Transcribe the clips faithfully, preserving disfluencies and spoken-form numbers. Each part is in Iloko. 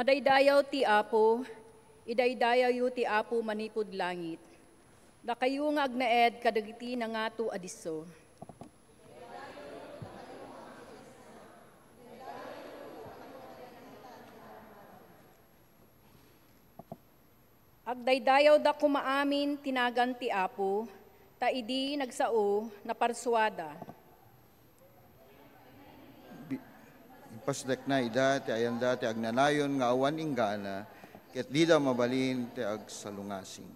Madaydayaw ti Apo, idaydayawyo ti Apo manipud langit. Dakayo nga agnaed kadagiti nangato a disso. Agdaydayawda koma amin ti nagan ti Apo, ta idi nagsao, naparsuada. Bi-, impasdekna ida ti ayanda ti agnanayon nga awan inggana, ket dida mabalin ti agsalungasing.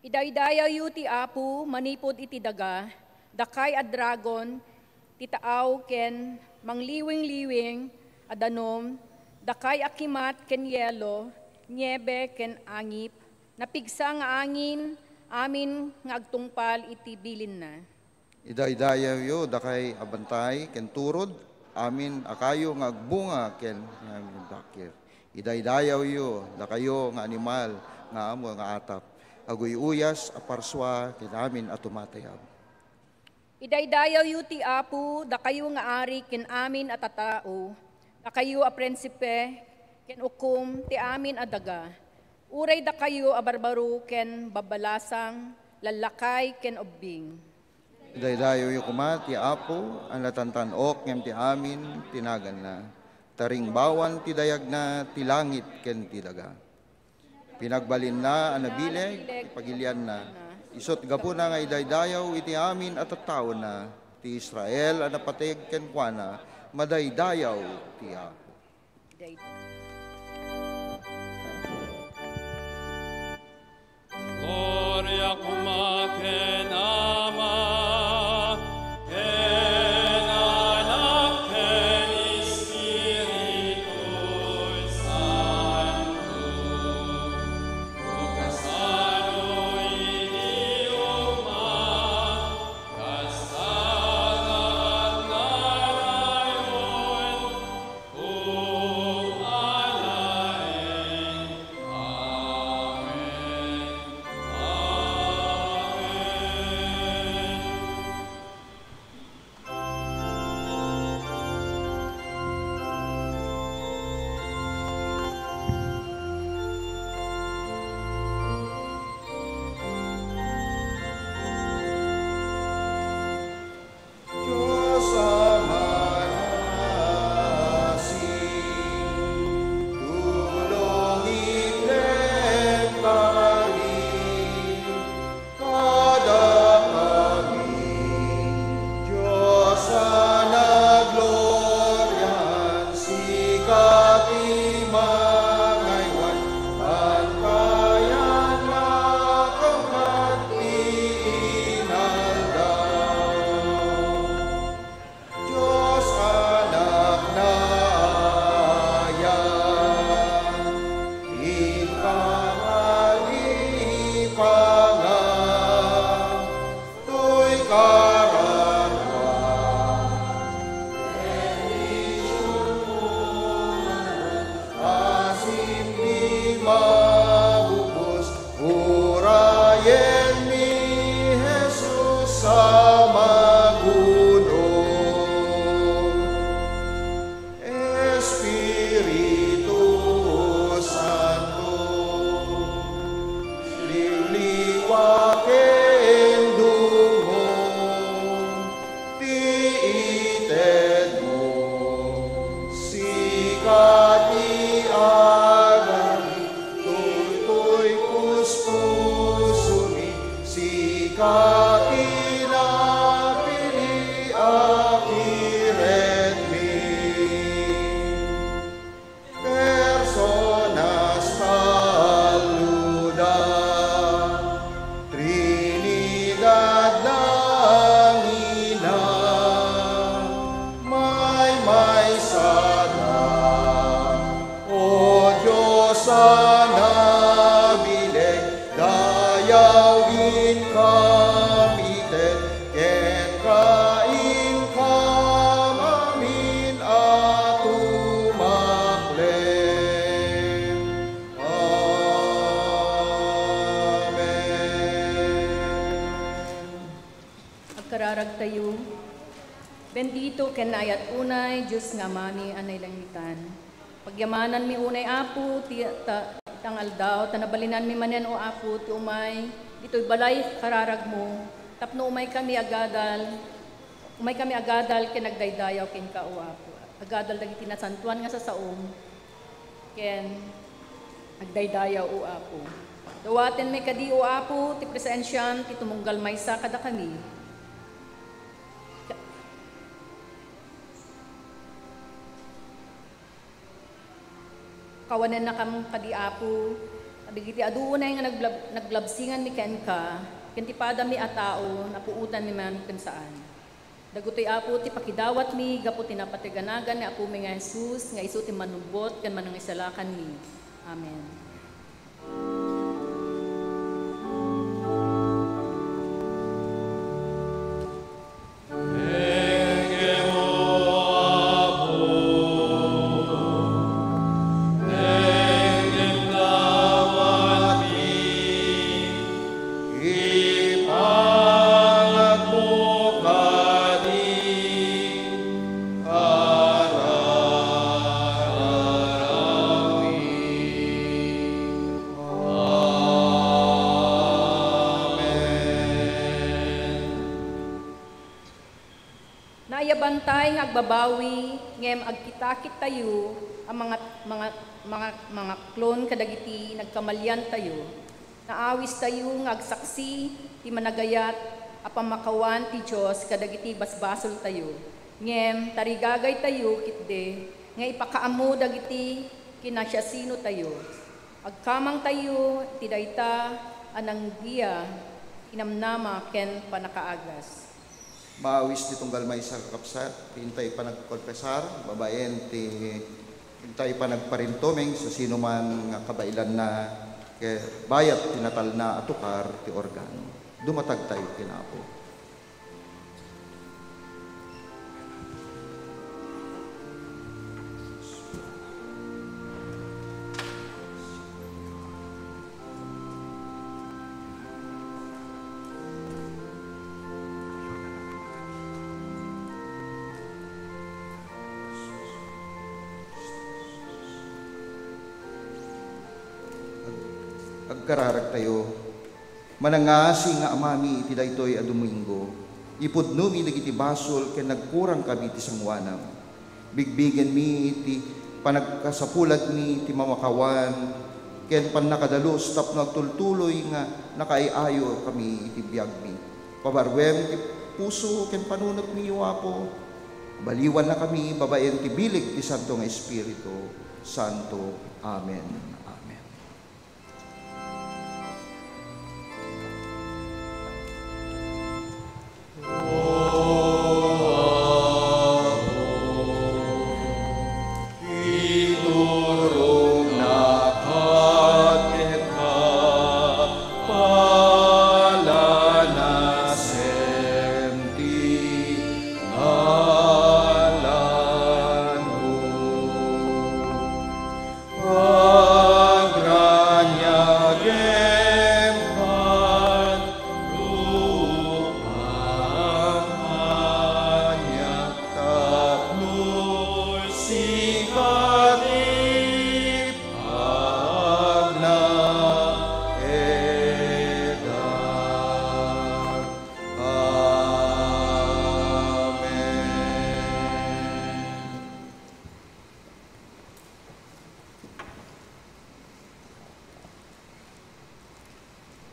Idaydayawyo ti Apo manipud iti daga, dakay a dragon, ti taaw ken mangliwingliwing a danum, dakay a kimat ken yelo, niebe ken angip, napigsa nga angin, amin nga agtungpal iti bilinna. Idaydayawyo, dakay a bantay ken turod, amin a kayo nga agbunga ken amin a dakkel. Idaydayawyo, dakayo nga animal nga amo nga atap, aguy-uyas a parsua ken amin a tumatayab. Idaydayawyo ti Apo, dakayo nga ari ken amin a tattao, dakayo a prinsipe ken ukom ti amin a daga, uray dakayo a barbaro ken babbalasang, lallakay ken ubbing. Idaydayawyo koma ti Apo a natantan-ok ngem ti amin ti naganna, ta ringbawan ti dayagna ti langit ken ti daga. Pinagbalinna a nabileg ti pagilianna, isut' gapuna nga idaydayaw iti amin a tattaona, ti Israel a napateg kenkuana, madaydayaw ti Apo. Gloria koma ken Ama, ken Anak, ken Espiritu Santo. No kasano idi umay, kasta nga agnanayon, Dios a mangngasing, tulong item kami, kada kami. Dios a naglorian, sika ti mangaywan, bantayan nga kangkad ti inaldaw. Dios Anak na ayan, inka malipangan, toy kararuan, bendisionmo, asin di mabubos, urayen ni Jesus a maguno. Espiritu Santo, liwliwa ken dumo, ti itedmo, sika ti agari, toy puspusomi, sika ti napili a kiretmi. Personas talloda, Trinidad langina, maymaysada, O Dios a nabileg, dayaw inkam ited, kenka inkam amin a tumaklem. Amen. Agkararagtayo. Bendito ken naayat unay, Dios nga Amami a nailangitan. Pagyamananmi unay, Apo, ti ta, itang aldaw, ta nabalinanmi manen, O Apo, ti umay ditoy balay kararagmo, tapno umaykami agadal, umaykami agadal ken agdaydayaw kenka, O Apo. Agadal dagiti nasantoan nga sasaom, ken agdaydayaw, O Apo. Dawatenmi kadi, O Apo, ti presensiam ti tumunggal maysa kadakami. Kawanennakam kadi, Apo, kadagiti adu unay nga naglab-, naglabsinganmi kenka, ken ti padami a tao, napuotanmi man ken saan. Dagitoy, Apo, ti pakidawatmi gapu ti napateg a nagan ni Apomi nga Jesus, nga isu ti Mannubbot ken Manangisalakanmi. Amen. Naayabantay nga agbabawi, ngem agkitakit tayo a mga, mga, mga, mangaklon kadagiti nagkamalian tayo. Naawis tayo nga agsaksi ti managayat a pammakawan ti Dios kadagiti basbasol tayo. Ngem tarigagay tayo ketdi nga ipakaammo dagiti kinasiasino tayo. Agkamang tayo ti dayta a nanggia, kinamnama ken pannakaagas. Maawis ti tunggal maysa, kakabsat, ti intay panagkonfesar, babaen ti intay panagparintumeng sa sinoman nga kabaelanna, ket bayat ti natalna a tukar ti organ. Dumatag tayo ken Apo. Ag-, agkararag tayo. Manangngaasi nga Amami, iti daytoy a Domingo, ipudnomi dagiti basol ken nagkurangkami ti sangoanam. Bigbigenmi ti panagkasapulanmi ti mamakawan ken pannakadalus tapno agtultuloy nga nakaay-ayokami iti biagmi. Pabarruem ti puso ken panunotmi, O Apo. Baliwannakami babaen ti bileg ti Santo nga Espiritu Santo. Amen. Amen. Agraniagem kat rupam aniat tapno sika ti pagnaedak. Amen.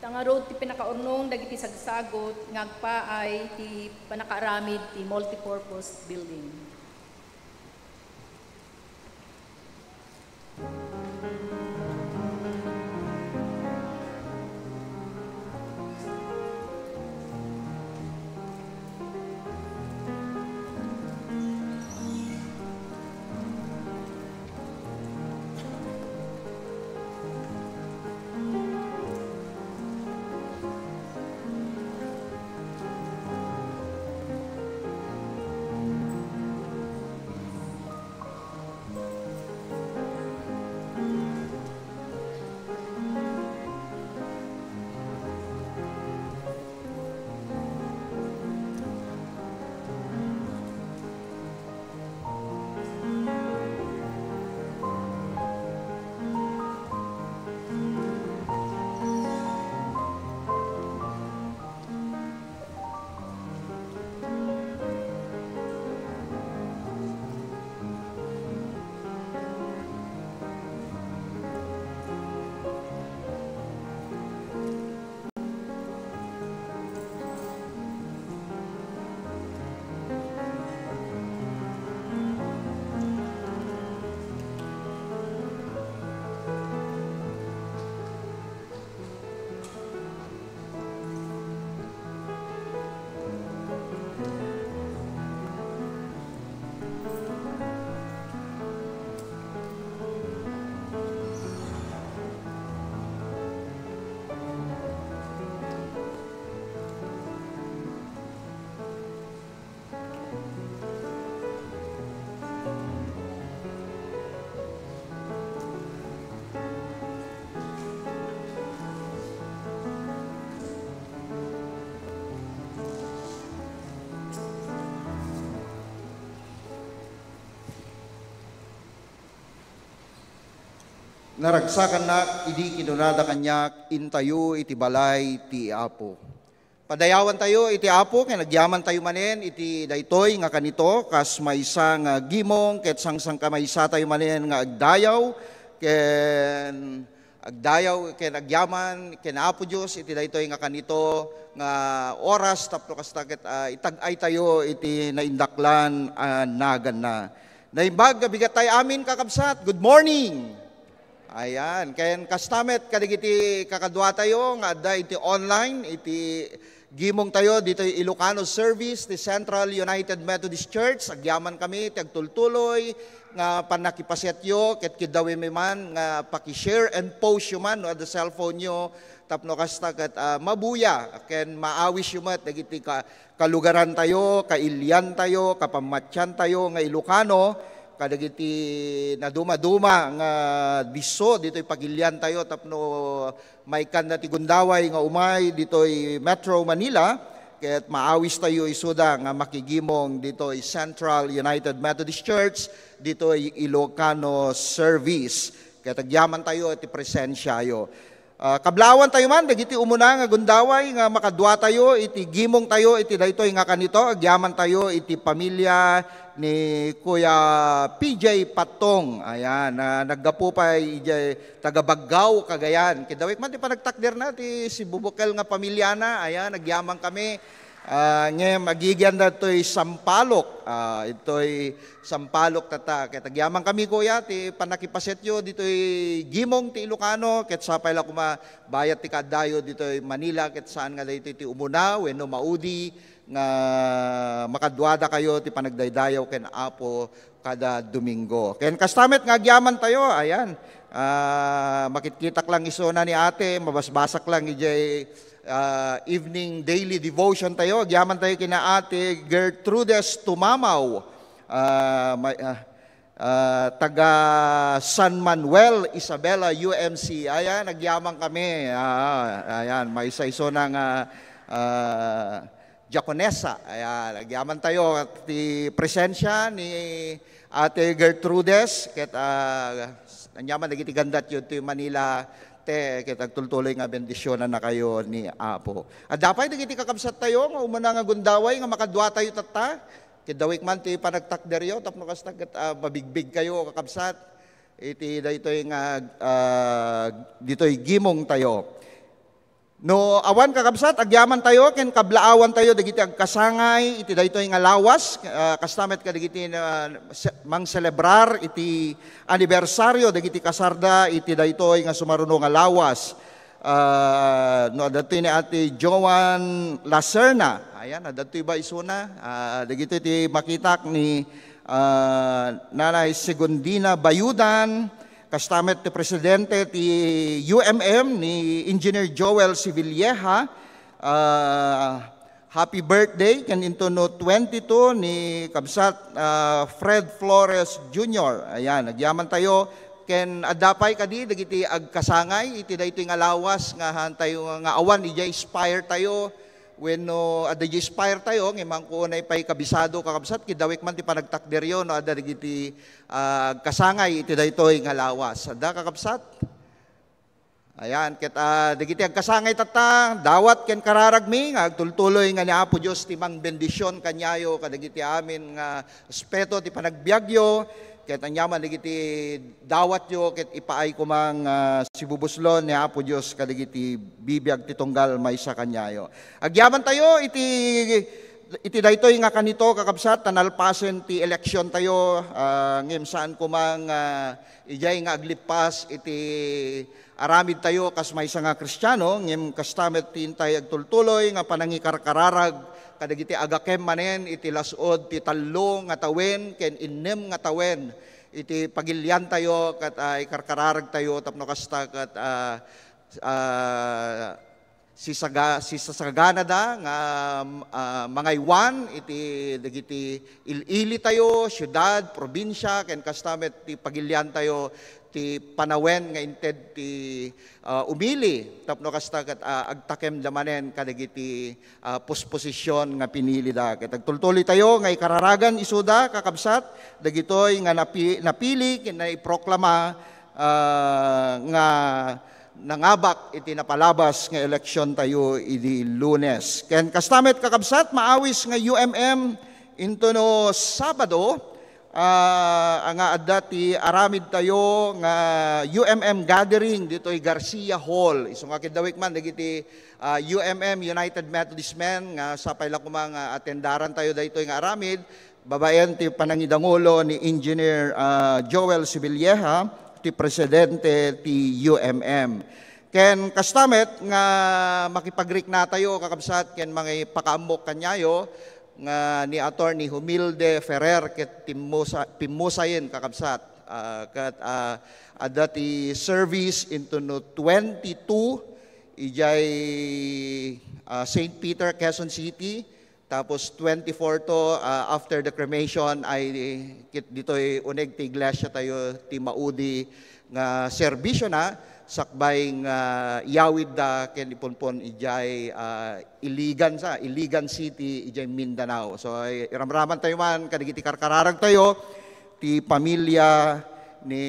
Ita ngarud ti pinakaurnong dagiti sagsagut nga agpaay ti pannakaaramid ti multipurpose building. Naragsakannak idi kinunada kaniak, "Intayo iti balay ti Apo." Padayawantayo iti Apo ken agyamantayo manen iti daytoy nga kanito kas maysa nga gimong ket sangsangkamaysatayo manen nga agdayaw ken agdayaw ken agyaman ken Apo Dios iti daytoy nga kanito nga oras tapno kasta ket, ah, itag-aytayo iti naindaklan a naganna. Naimbag nga bigat tayo amin, kakabsat. Good morning! Ayan. Ken kasta met kadagiti kakaduatayo nga adda iti online, iti gimong tayo ditoy Ilocano service ti Central United Methodist Church. Agyaman kami ti agtultuloy nga pannakipasiatyo ket kiddawem man nga paki-share and post yo man no adda cellphone yo tapno kasta ket, ah, mabuya ken maawis yo met dagiti ka-, kalugarantayo, kailiantayo, kapammatiantayo nga Ilocano, kadagiti nadumaduma nga disso ditoy pagiliantayo tapno maikkanna ti gundaway nga umay ditoy Metro Manila, ket maawistayo isuda nga makigimong ditoy Central United Methodist Church, ditoy Ilocano service. Ket agyamantayo iti presensiayo. Ah, kablawantayo man dagiti umuna nga gundaway nga makaduatayo iti gimongtayo iti daytoy nga kanito, agyamantayo iti pamilya ni Kuya P J Patong. Ayan, ah, naggapu pay idiay taga Baggao, Cagayan. Kidawik man ti panagtakderna ti sibubukel nga pamilyana. Ayan, agyaman kami. Ah, ngem agigian datoy Sampaloc. Ah, itoy Sampaloc tata. Ket agyaman kami, kuya, ti pannakipasiatyo ditoy gimong ti Ilocano, ket sapay la koma bayat ti kaaddayo ditoy Manila, ket saan nga daytoy ti umuna wenno maudi nga makaduadakayo ti panagdaydayaw ken Apo kada Domingo. Ken kasta met nga agyamantayo, ayan, ah, makitkitak lang isuna ni ate, mabasbasak lang idiay, ah, evening daily devotion tayo. Agyamantayo kina Ate Gertrudes Tumamaw, ah, may, ah, ah, taga San Manuel, Isabela, U M C. Ayan, agyaman kami. Ah, ayan, maysa isuna nga, ah, diakonesa. Ayan, agyamantayo ti presensia ni Ate Gertrudes, ket, ah, aniaman dagiti gandatyo ti Manila, te, ket agtultuloy nga bendisionannakayo ni Apo. Adda pay dagiti kakabsattayo nga umuna nga gundaway nga makaduatayo tatta. Kidawik man ti panagtakderyo tapno kasta ket, ah, mabigbigkayo, kakabsat, iti daytoy nga, ah, ditoy gimongtayo. No awan, kakabsat, agyamantayo ken kablaawantayo dagiti agkasangay iti daytoy nga lawas, ah, kasta met kadagiti na, se-, mangselebrar iti anibersario dagiti kasarda iti daytoy nga sumaruno nga lawas. Ah, no adda ni Ate Joan Lacerna, ayan, adda ba isuna? Ah, dagitoy ti makitak ni, ah, Nanay Segundina Bayudan, kasta met ti presidente ti U M M ni Engineer Joel Sibilieja. Ah, happy birthday ken intono twenty-two ni kabsat, ah, Fred Flores Junior. Ayan, agyamantayo ken adda pay kadi dagiti agkasangay iti daytoy nga lawas nga haantayo nga awan idiay Spire tayo wenno adda idiay Spire tayo ngem mangkuonay pay kabisado, kakabsat, kidawik man ti panagtakderyo no adda dagiti, ah, agkasangay iti daytoy nga lawas. Adda, kakabsat? Ayan, ket, ah, dagiti agkasangay tatta, dawat ken kararagmi nga agtultuloy nga ni Apo Dios ti mangbendision kaniayo kadagiti amin nga aspeto ti panagbiagyo, ket aniaman dagiti dawatyo ket ipaay koma nga sibubuslon ni Apo Dios kadagiti bibiag ti tunggal maysa kaniayo. Agyamantayo iti, iti daytoy nga kanito, kakabsat, ta nalpasen ti eleksiontayo, ah, ngem saan koma nga idiay nga aglippas iti aramidtayo kas maysa nga Kristiano, ngem kasta met ti intay agtultuloy nga panangikarkararag kadagiti agakem manen iti las-ud ti tallo nga tawen ken innem nga tawen iti pagiliantayo ket, ah, ikarkararagtayo tapno kasta ket, ah, ah, sisaga-, sisasaganada nga, ah, mangaywan iti dagiti il-ilitayo, siudad, probinsia, ken kasta met ti pagiliantayo ti panawen nga inted ti, ah, umili tapno kasta ket, ah, agtakemda manen kadagiti, ah, posposision nga pinilida. Ket agtultuloytayo nga ikararagan isuda, kakabsat, dagitoy nga napi-, napili ken naiproklama ah, nga nangabak iti napalabas nga eleksiontayo idi Lunes. Ken kasta met, kakabsat, maawis nga U M M intono Sabado, ah, nga adda ti aramidtayo nga U M M gathering ditoy Garcia Hall. Isu nga kiddawik man dagiti, ah, U M M, United Methodist Men, nga sapay la koma nga atendarantayo daytoy nga aramid, babaen ti panangidangulo ni Engineer, ah, Joel Sibilieja, ti presidente ti U M M. Ken kasta met nga makipagriknatayo, kakabsat, ken mangipakaammok kaniayo nga ni Attorney Humilde Ferrer ket timmusa-, pimmusayen, kakabsat. Ah, ket, ah, adda ti service intono twenty-two idiay, ah, Saint Peter, Quezon City. Tapos twenty-four to, ah, after the cremation, ay kit-, ditoy uneg ti iglesia tayo ti maudi nga serbisio na, sakbay nga iyawid da ken ipunpon idiay, ah, Iligan sa, Iligan City, idiay Mindanao. So, ay, iramraman tayo man, kadagiti karkararag tayo, ti pamilya ni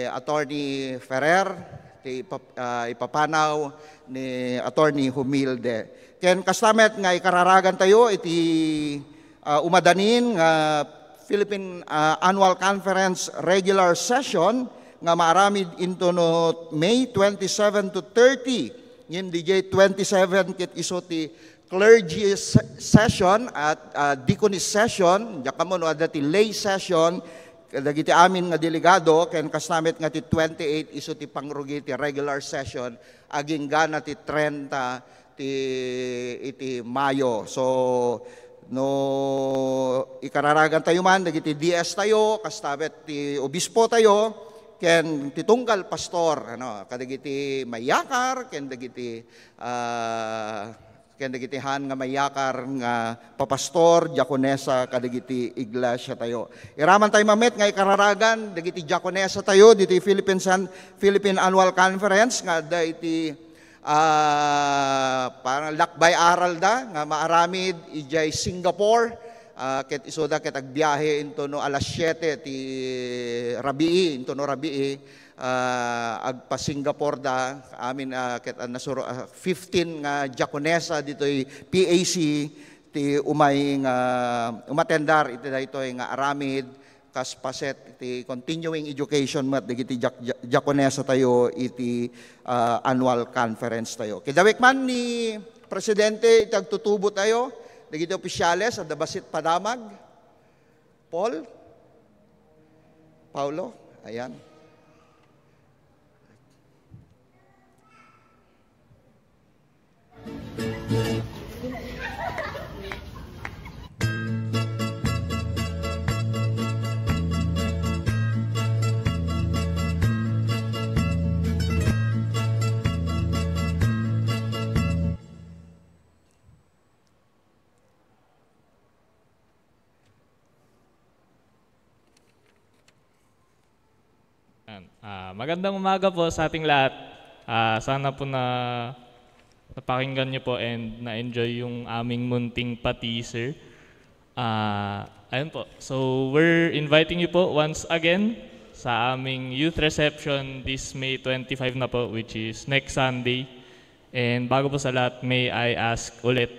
Attorney Ferrer, ti ipap-, ah, ipapanaw ni Attorney Humilde. Ken kasta met nga ikararagan tayo iti, ah, umadanin nga Philippine, ah, Annual Conference regular session nga maaramid intono May twenty-seven to thirty. Ngem didiay twenty-seven ket isu ti clergy se-, session at, ah, deaconess session, diak ammo no adda ti lay session, kadagiti amin nga delegado, ken kasta met nga ti twenty-eight isu ti pangrugi ti regular session, agingga na ti trenta ti, iti Mayo. So, no ikararagan tayo man dagiti D S tayo, kasta met ti obispo tayo, ken ti tunggal pastor, ano, kadagiti mayakar, ken dagiti, ah, ken dagiti han nga mayakar nga papastor, diakonesa, kadagiti iglesia tayo. Iraman tayo mamet nga ikararagan dagiti diakonesa tayo diti Philippine San-, Philippine Annual Conference nga adda iti, ah, parang lakbay aral da nga maaramid idiay Singapore. Ah, ket isuda ket agbiahe intono alas siete ti rabii, intono rabii, ah, agpa-Singapore da, amin, ah, ket, ah, nasuro-, ah, fifteen nga diakonesa ditoy P A C ti umay nga umatendar iti daytoy nga aramid, kas paset iti continuing education met dagiti diak-, dia-, diakonesa tayo iti, ah, annual conference tayo. Kidawik man ni Presidente iti agtutubo tayo, dagiti opisyales, adda bassit padamag. Paul? Paulo? Ayan. Yan. Ah, magandang umaga po sa ating lahat. Ah, sana po na napakinggan niyo po and na-enjoy yung aming munting pa-teaser. Ah, ayun po. So, we're inviting you po once again sa aming youth reception this May twenty-five na po, which is next Sunday. And bago po sa lahat, may I ask ulit,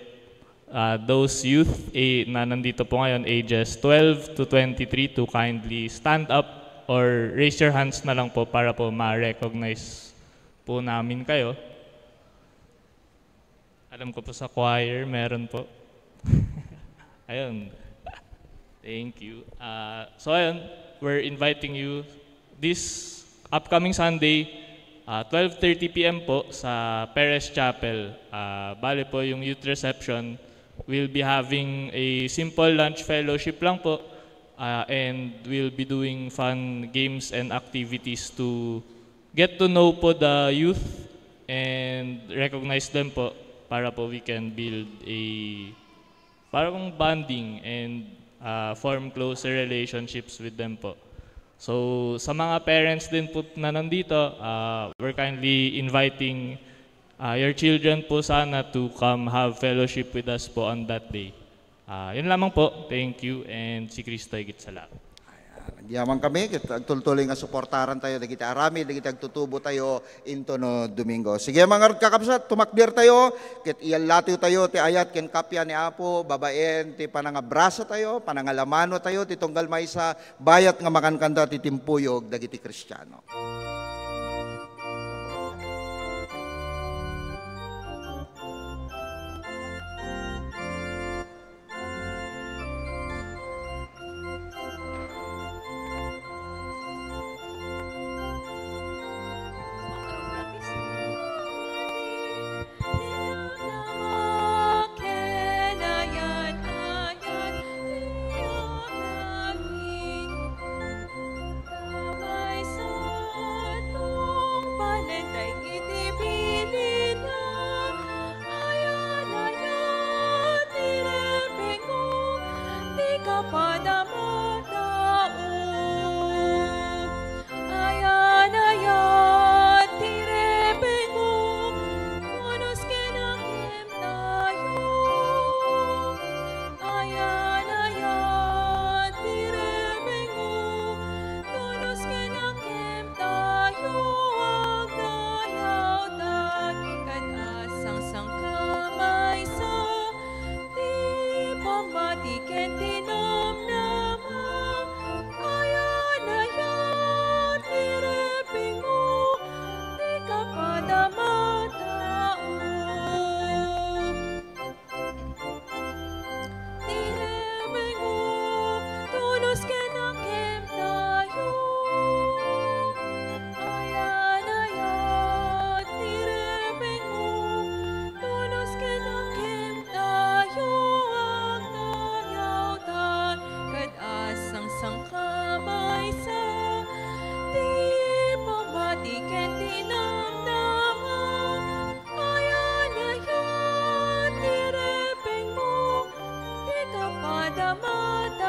ah, those youth, eh, na nandito po ngayon, ages twelve to twenty-three, to kindly stand up or raise your hands na lang po para po ma-recognize po namin kayo. Alam ko po sa choir, meron po. Ayun. Thank you. Ah, so ayun, we're inviting you this upcoming Sunday, ah, twelve thirty P M po sa Perez Chapel. Ah, bale po yung youth reception, we'll be having a simple lunch fellowship lang po, ah, and we'll be doing fun games and activities to get to know po the youth and recognize them po para po we can build a parang bonding and, ah, form closer relationships with them po. So, sa mga parents din po na nandito, ah, we're kindly inviting, ah, your children po sana to come have fellowship with us po on that day. Ah, yun lamang po. Thank you and si Kristo higit sa lahat. Ayan. Yaman kami, ket agtultuloy nga suportaran tayo dagiti aramid, dagiti agtutubo tayo into no Domingo. Sige, mga kakabsat, tumakder tayo, ket iyallatiw tayo ti ayat ken kappia ni Apo, babaen ti panangabrasa tayo, panangalamano tayo, ti tunggal maysa, bayat nga makankanta ti timpuyog dagiti Kristiano. Ayan, ayan, ti repengmo, punos ken angkem tayo. Ayan, ayan, ti repengmo, punos ken angkem tayo, agdayawtan, ket asangsangka maysa, ti pammati ken ti namnama, ayan, ayan, ti repengmo, ti kapadamataon. Ti repengmo, punos ken angkem tayo. Ayan, ayan, ti repengmo, punos ken angkem tayo, agdayawtan, ket asangsangka maysa, ti pammati ken ti namnama, ayan, ayan, ti repengmo, ti kapadamataon.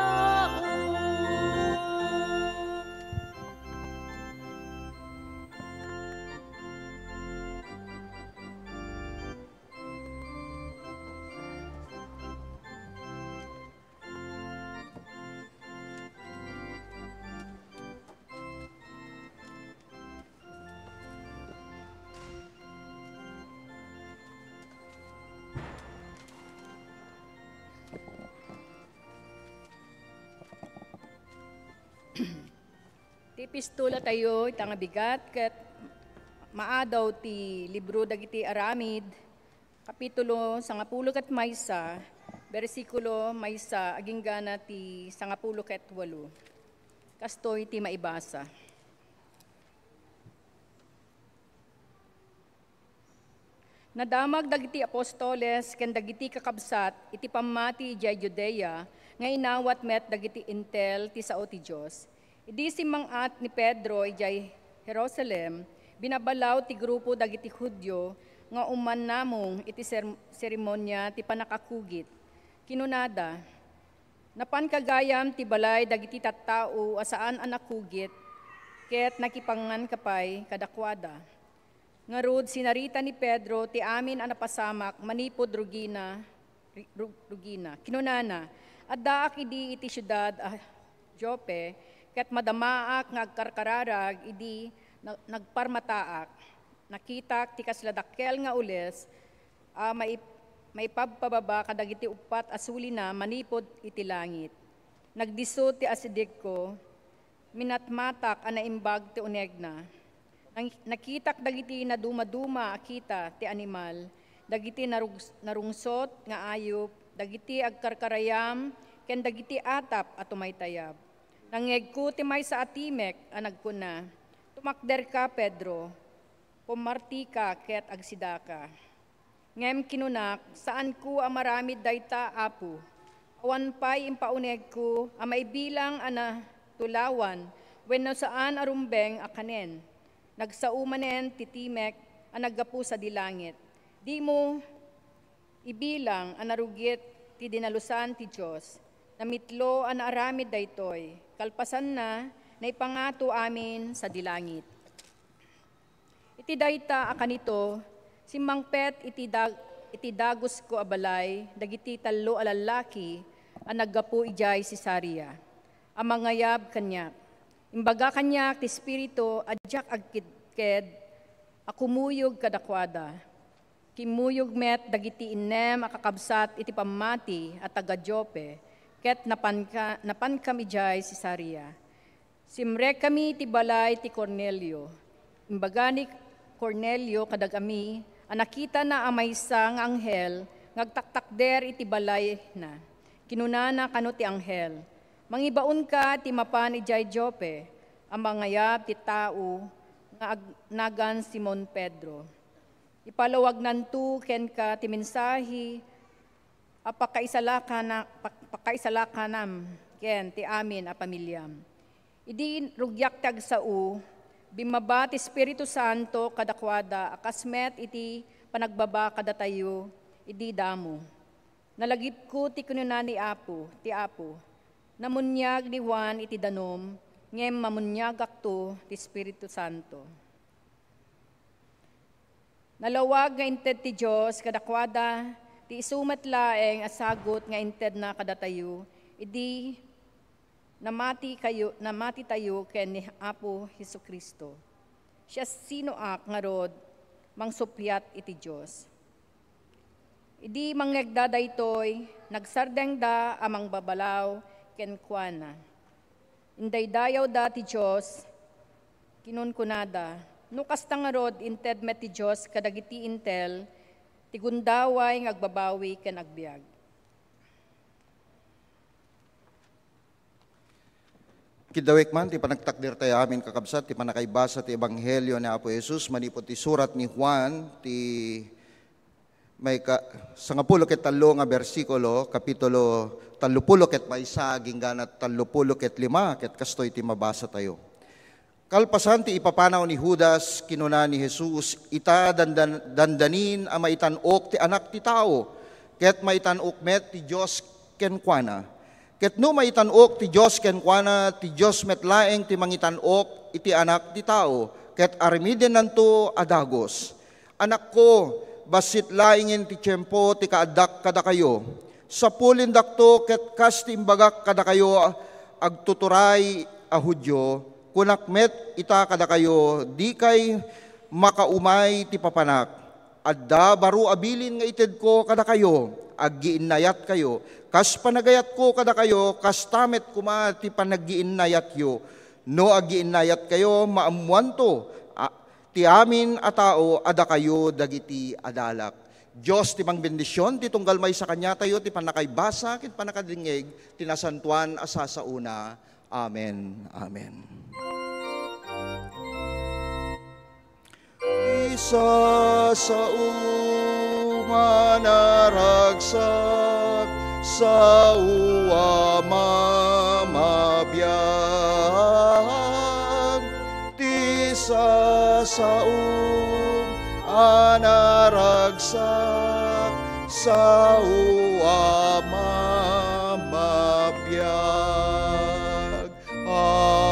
Ti epistula tayo ita nga bigat ket maadaw ti libro dagiti Aramid, kapitulo sangapulo ket maysa, bersikulo maysa agingga na ti sangapulo ket walo. Kastoy ti maibasa. Nadamag dagiti apostoles ken dagiti kakabsat iti pammati idiay Judea nga inawat met dagiti Entel ti sao ti Dios. Idi simmang-at ni Pedro idiay Jerusalem, binabalaw ti grupo dagiti Judio nga umannamong iti ser-, seremonia ti pannakakugit. Kinunada, "Napanka gayam ti balay dagiti tattao a saan a nakugit, ket nakipanganka pay kadakuada." Ngarud, sinarita ni Pedro ti amin a napasamak manipud rugina, ri-, ru-, rugina. Kinunana, "Addaak idi iti siudad a Joppe, ket madamaak nga agkarkararag idi na-, nagparmataak. Nakitak ti kasla dakkel nga ules a maip-, maipabpababa kadagiti uppat a sulina manipud iti langit. Nagdisso ti asidegko, minatmatak a naimbag ti unegna. Nang-, nakitak dagiti nadumaduma a kita ti animal, dagiti narug-, narungsot nga ayup, dagiti agkarkarayam, ken dagiti atap a tumaytayab. Nangngegko ti maysa a timek a nagkuna, 'Tumakderka, Pedro, pummartika ket agsidaka.' Ngem kinunak, 'Saanko a maramid dayta, Apo. Awan pay impaunegko a maibilang a natulawan wenno saan a rumbeng a kanen.' Nagsao manen ti timek a naggapu sadi langit, 'Dimo ibilang a narugit ti dinalusan ti Dios. Namitlo a naaramid daytoy. Kalpasanna, naipangato amin sadi langit.' Iti dayta a kanito, simmangpet iti dag-, iti dagusko a balay dagiti tallo a lallaki a naggapu idiay Cesarea a mangayab kaniak. Imbaga kaniak ti Espiritu a diak agkidked a kumuyog kadakuada. Kimmuyog met dagiti innem a kakabsat iti pammati a taga-Joppe, ket napanka-, napankami idiay Cesarea. Simrekkami iti balay ti Cornelio. Imbaga ni Cornelio kadagami a nakitana a maysa nga anghel nga agtaktakder iti balayna. Kinunana kano ti anghel, "Mangibaonka ti mapan idiay Joppe a mangayab ti tao nga ag-, nagan Simon Pedro. Ipalawagnanto kenka ti mensahe a pakaisalakana-, pak-, pakaisalakanam ken ti amin a pamiliam." Idi rugiak ti agsao, bimmaba ti Espiritu Santo kadakuada a kas met iti panagbaba kadatayo idi damo. Nalagipko ti kinuna ni Apo, ti Apo, "Namuniag ni Juan iti danum, ngem mamuniagakto ti Espiritu Santo." Nalawag nga inted ti Dios kadakuada ti isu met laeng a sagut nga intedna kadatayo idi namati kayo, namati tayo ken ni Apo Jesu-Cristo. Siasinoak ngarud, mangsuppiat iti Dios? Idi mangngegda daytoy, nagsardengda a mangbabalaw kenkuana. Indaydayawda ti Dios, kinunkunada, "No kasta ngarud, inted met ti Dios kadagiti Intel ti gundaway nga agbabawi ken agbiag." Kiddawek man ti panagtakder tayo amin, kakabsat, ti pannakaibasa ti Ebanghelio ni Apo Jesus manipud ti surat ni Juan, ti maika-, sangapulo ket tallo nga bersikulo, kapitulo tallopulo ket maysa, agingga na tallopulo ket lima, ket kastoy ti mabasa tayo. Kalpasan ti ipapanaw ni Judas, kinuna ni Jesus, "Ita, dandan-, dandanin a maitan-ok ti Anak ti Tao, ket maitan-ok met ti Dios kenkuana. Ket no maitan-ok ti Dios kenkuana, ti Dios met laeng ti mangitan-ok iti Anak ti Tao, ket aramidennanto a dagus." Anakko, bassit laengen ti tiempo ti kaaddak kadakayo. Sapulendakto ket kas ti imbagak kadakayo, agtuturay a Judio, kunak met ita kadakayo, dikay makaumay ti papanak. Adda baro a bilin nga itedko kadakayo, aggiinnayatkayo. Kas panagayatko kadakayo, kasta met koma ti panaggiinnayatyo. No aggiinnayatkayo, maammoanto a, ti amin a tao a dakayo dagiti adalak. Dios ti mangbendision ti tunggal maysa kaniatayo ti pannakaibasa ken pannakadingngeg ti nasantoan a sasaona. Amen. Amen. Isasao nga naragsak, sao a mamabiag, ti sasaom a naragsak, sao a mamabiag. Amen.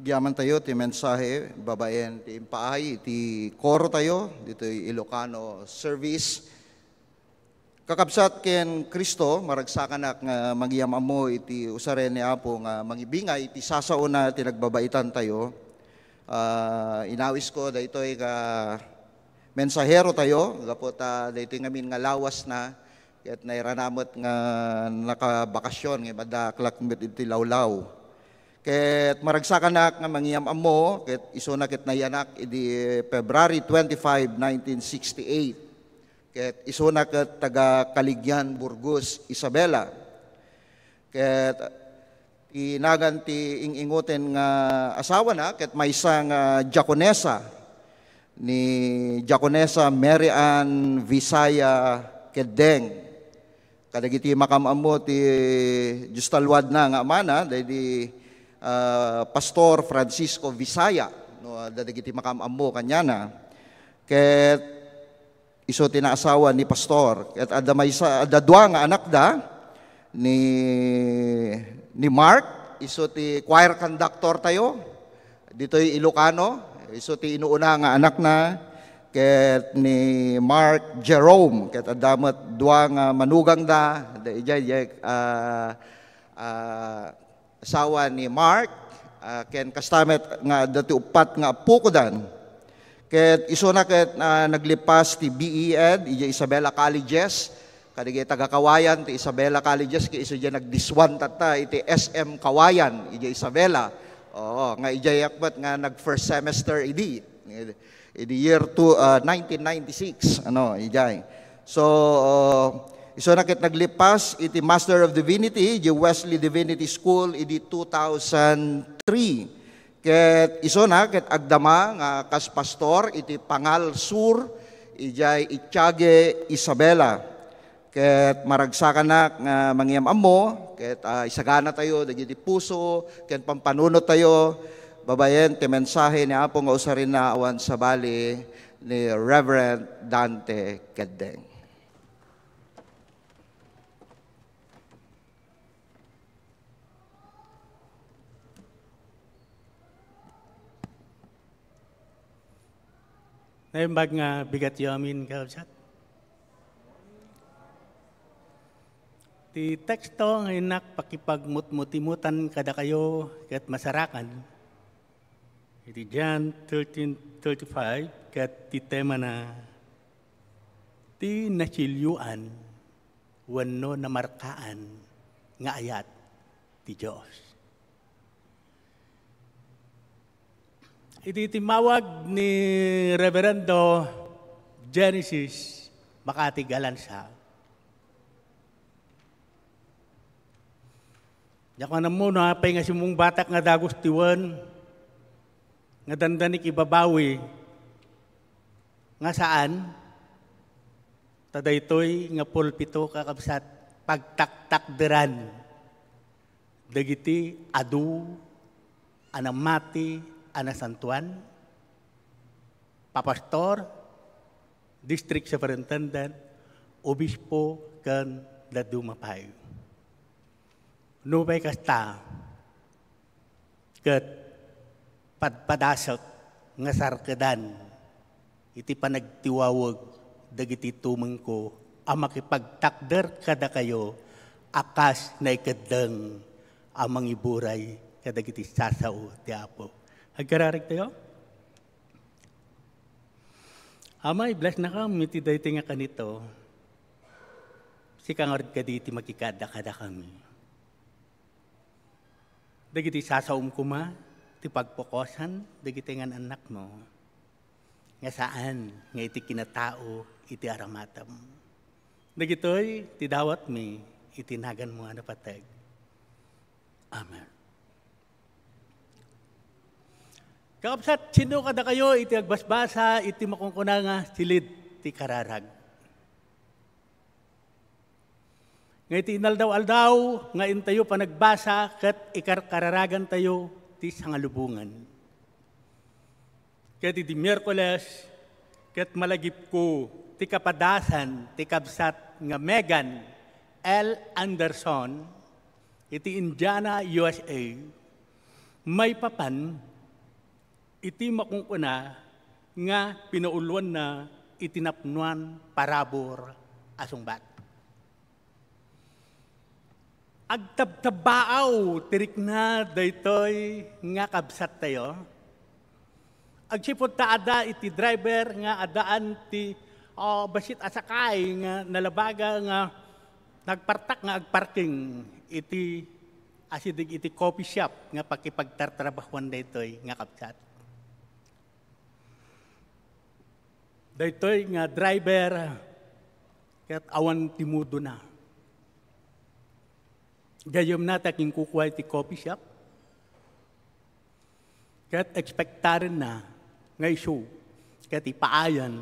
Agyamantayo ti mensahe babaen ti impaay iti koro tayo ditoy Ilocano service. Kakabsat ken Cristo, maragsakanak nga mangyam-ammo iti usaren ni Apo nga mangibingay iti sasaona ti nagbabaitan tayo. Ah, inawisko daytoy nga mensahero tayo, gapu ta daytoy ngamin nga lawas na, ket nairana met nga nakabakasyon, nga madakla met iti lawlaw. Ket maragsakanak nga mangyam-ammo, ket isuna ket nayanak idi February twenty-five, nineteen sixty-eight. Ket isuna ket taga Caligian, Burgos, Isabela. Ket ti nagan ti ing-ingoten nga asawana ket maysa nga diakonesa, ni Diakonesa Mary Ann Visaya Keddeng. Kadagiti makam-ammo ti Dios ta luadna nga amana, daydi, ah, Pastor Francisco Visaya, no, adda dagiti makam-ammo kaniana. Ket isu ti naasawa ni Pastor. Ket adda maysa, adda dua nga anakda, ni, ni Mark, isu ti choir conductor tayo ditoy Ilocano, isu ti inuuna nga anakna, ket ni Mark Jerome, ket adda met dua nga manugangda, da, ijay, ijay, ah, ah, asawa ni Mark, ah, ken kasta met nga adda ti uppat nga appokodan. Ket isuna ket, ah, naglipas ti B E Ed idiay Isabela Colleges. Kadagiti taga Kawayan ti Isabela Colleges, ket isu diay nagdiswan tatta iti S M Kawayan idiay Isabela. Oo, nga idiay met nga nag first semester idi. Idi year two, ah, nineteen ninety-six, ano, idiay. So, uh, isuna ket naglipas iti Master of Divinity, iti Wesley Divinity School, idi two thousand three. Ket isuna ket agdama nga kas pastor iti Pangal Sur, idiay Itiague, Isabela. Ket maragsakanak nga mangyam-ammo, ket, ah, isagana tayo dagiti puso ken pampanunot tayo babaen ti mensahe ni Apo nga usarenna awan sabali ni Reverend Dante Keddeng. Naimbag nga bigatyo amin, kakabsat. Ti teksto nga innak pakipagmutmutimutan kadakayo ket masarakan iti John thirteen thirty-five ket ti temana, ti nasilioan wenno namarkaan nga ayat ti Dios. Iti timmawag ni Reverendo Genesis Makati Galanza, diak man ammo no apay nga simmungbatak nga dagus ti wen nga dandanik ibabawi nga saan, ta daytoy nga pulpito, kakabsat, pagtaktakderan dagiti adu a namati a nasantoan, papastor, district superintendent, obispo, ken dadduma pay. Nupay kasta, ket padpadasek nga sarkedan iti panagtiwaweg dagiti tumengko a makipagtakder kadakayo a kas naikeddeng a mangiburay kadagiti sasao ti Apo. Agkararagtayo? Ama, i-bless nakam iti daytoy nga kanito. Sika ngarud kadi ti makikaadda kadakami. Dagiti sasaom koma ti pagpokosan dagiti ngan-annakmo nga saan nga iti kinatao iti aramatem. Dagitoy ti dawatmi iti naganmo a napateg. Amen. Kakabsat, sino kadakayo iti agbasbasa iti makunkuna nga silid ti kararag? Nga iti inaldaw-aldaw nga intayo panagbasa ket ikarkararagantayo ti sangalubongan. Ket idi Miyerkules, ket malagipko ti kapadasan ti kabsat nga Megan L. Anderson iti Indiana, U S A, maipapan iti makunkuna nga pinauluanna iti napnoan parabur a sungbat. Agtabtabbaaw ti rikna daytoy nga kabsattayo. Agsipud ta adda iti driver nga addaan ti, ah, bassit a sakay nga nalabaga nga nagpartak nga agparking iti asideg iti coffee shop nga pakipagtartrabahuan daytoy nga kabsat. Daytoy nga driver ket awan ti mudona. Gayyemna ta kinkukua iti coffee shop. Ket ekspektarenna nga isu ket ipaayan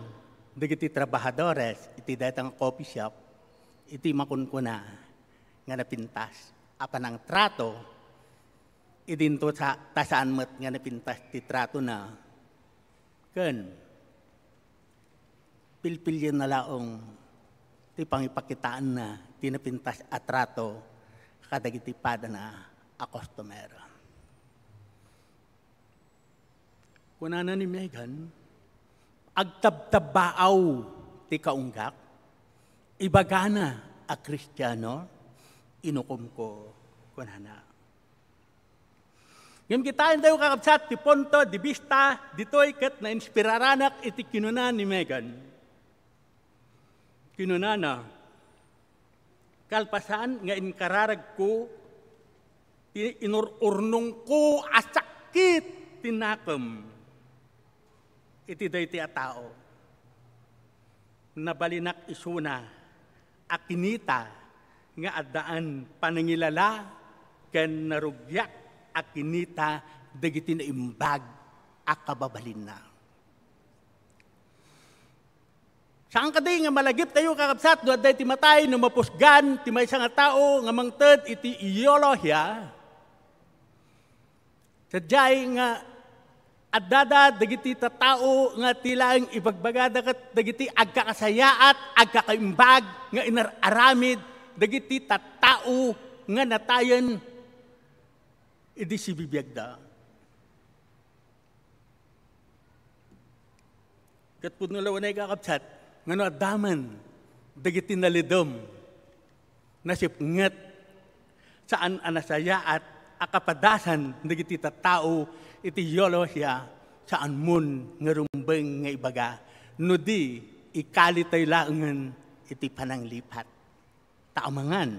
dagiti trabahadores iti dayta nga coffee shop iti makunkuna nga napintas a panangtrato, idinto sa-, ta saan met nga napintas ti tratona ken pilpilienna laeng ti pangipakitaenna ti napintas a trato kadagiti padana a customer. Kunana ni Megan, "Agtabtabbaaw ti kaunggak, ibagana a Kristiano, inukomko," kunana. Ngem kitaentayo, kakabsat, ti punto de vista ditoy ket nainspiraranak iti kinuna ni Megan. Kinunana, "Kalpasan nga inkararagko ti inur-urnongko a sakit ti nakem iti daytoy a tao, nabalinak isuna a kinita nga addaan panangilala ken narugiak a kinita dagiti naimbag a kababalinna." Saan kadi nga malagiptayo, kakabsat, no adda iti matay, no mapusgan ti maysa nga tao nga mangted iti ideolohiya? Sadiay nga addada dagiti tattao nga ti laeng ibagbagada ket dagiti agkakasayaat, agkakaimbag nga inar-aramid dagiti tattao nga natayen idi sibibiagda. Ket pudno la unay, kakabsat, nga no adda man dagiti nalidem, nasipnget, saan a nasayaat a kapadasan dagiti tattao iti ideolohiya, saanmon nga rumbeng nga ibaga, no di, ikalitayo laengen iti pananglipat. Ta amangan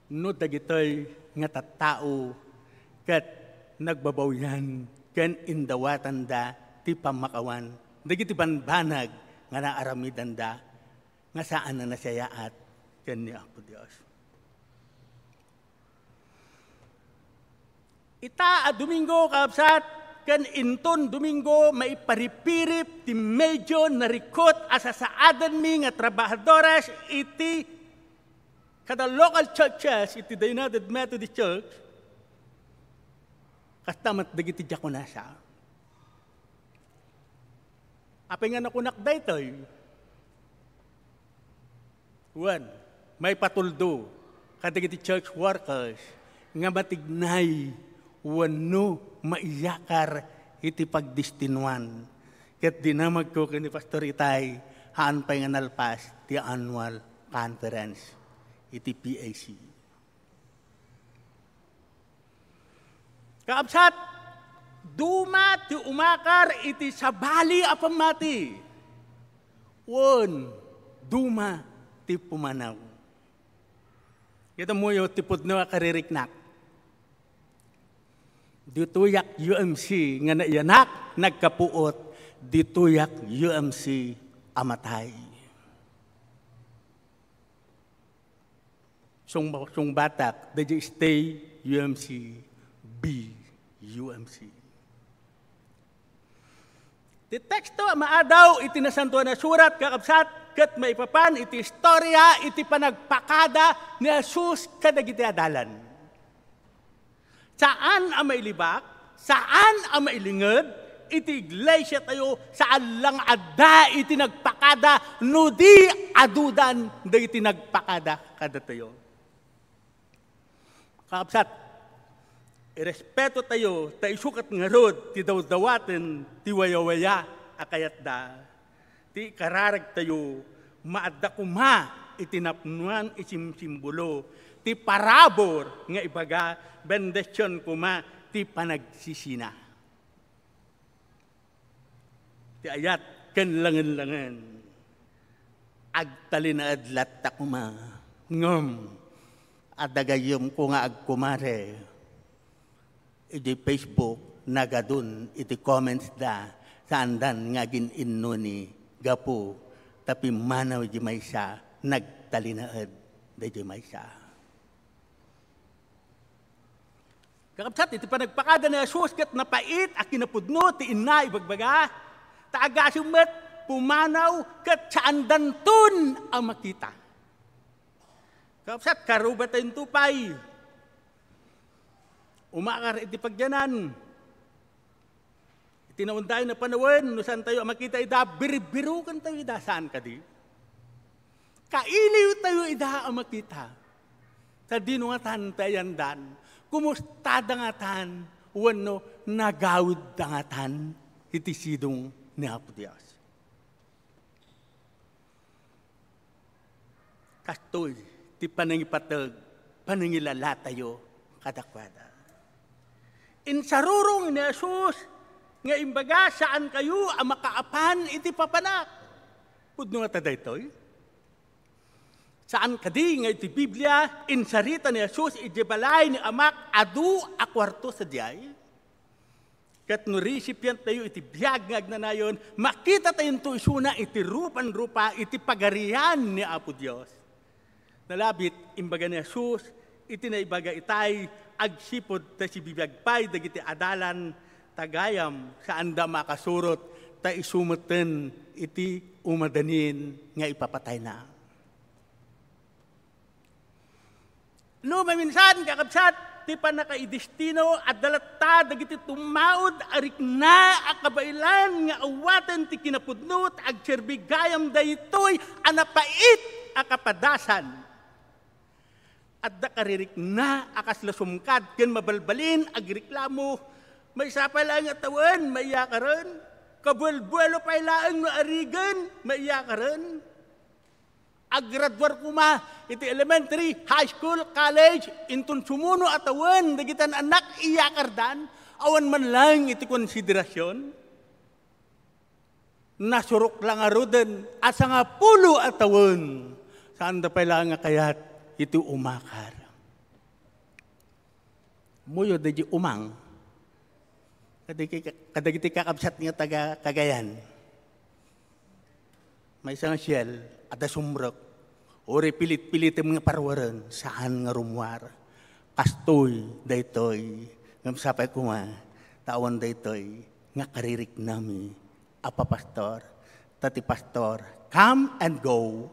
no dagitoy nga tattao ket nagbabawian ken indawatanda ti pammakawan dagiti bambanag nga naaramidanda nga saan a nasayaat ken ni Apo Dios. Ita a Domingo, kakabsat, ken inton Domingo, maiparipirip ti medyo narikot a sasaadanmi nga trabahadores iti kada local churches iti The United Methodist Church, kasta met dagiti diakonesa. Apay nga nakunak daytoy? Wen, maipatuldo kadagiti church workers nga matignay wenno maiyakar iti pagdestinuan. Ket dinamagko ken ni Pastor Itay, haan pay nga nalpas ti annual conference iti P A C. Kakabsat, duma ti umakar iti sabali a pammati. Wen, duma ti pumanaw. Kitamoyo ti pudno a kaririknak. Ditoyak U M C nga naiyanak, nagkapuot, ditoyak U M C a matay. Sung-, sungbatak, daydi stay U M C, be U M C. Ti teksto a maadaw iti Nasantoan a Surat, kakabsat, ket maipapan iti istorya iti panagpakada ni Jesus kadagiti adalan. Saan a mailibak, saan a mailinged iti iglesia tayo, saan lang adda iti nagpakada, no di adudan dagiti nagpakada kadatayo. Kakabsat, Irespetotayo ta isu ket ngarud ti dawdawaten ti wayawaya a kayatda. Ti ikararagtayo, maadda koma iti napnoan a simsimbolo ti parabur nga ibaga, bendision koma ti panagsisina. Ti ayat ken langen-langen, agtalinaed latta koma. Ngem adda gayyemko nga agkumare iti Facebook, nagadun iti comments da, saandan nga agin-innoni gapu ta pimmanaw iti maysa, nagtalinaed daydi maysa. Kakabsat, iti panagpakada ni Jesus ket napait a kinapudno ti inna ibagbaga, ta agasem met pumanaw ket saandanton a makita. Kakabsat, karubatayon to pay. Umakar iti pagyanan. Iti naundayen a panawen, no saantayo a makita ida, birbirukentayo ida, saan kadi? Kailiwtayo ida a makita. Ta dino ngatan ti ayandan? Kumustada ngatan? Wenno nagawidda ngatan iti sidong ni Apo Dios? Kastoy ti panangipateg, panangilalatayo kadakuada. Insarurong ni Jesus nga imbaga, "Saankayo a makaapan iti papanak." Pudno ngata daytoy? Saan kadi nga iti Biblia, insarita ni Jesus idiay balay ni Amak adu a kuarto sadiay? Ket no resipientayo iti biag nga agnanayon, makitatayonto isuna iti rupan-rupa iti Pagarian ni Apo Dios. Nalabit, imbaga ni Jesus iti naibaga itay, agsipud ta sibibiag pay dagiti adalan, ta gayam, saanda makasurot, ta isu metten iti umadanin nga ipapatayna. No maminsan, kakabsat, ti pannakaidestino, adda latta dagiti tummaud a rikna a kabaelan nga awaten ti kinapudno ta agserbi gayam daytoy a napait a kapadasan. Adda karirikna a kasla sumkad ken mabalbalin agreklamo. Maysa pay laeng a tawen, maiyakaren. Kabuelbuelo pay laeng no arigen, maiyakaren. Aggraduar koma iti elementary, high school, college, inton sumuno a tawen dagiti annak iyakardan, awan man laeng iti konsiderasion. Nasurok la ngaruden a sangapulo a tawen, saanda pay laeng a kayat iti umakar. Muyo daydi umang kadagiti, kadagiti kakabsat nga taga Cagayan. Maysa nga siel, adda sumrek. Uray pilit-pilitem nga parwaren, saan nga rummuar. Kastoy daytoy, ngem sapay koma, ta awan daytoy nga kaririknami a papastor. Ta ti pastor, come and go.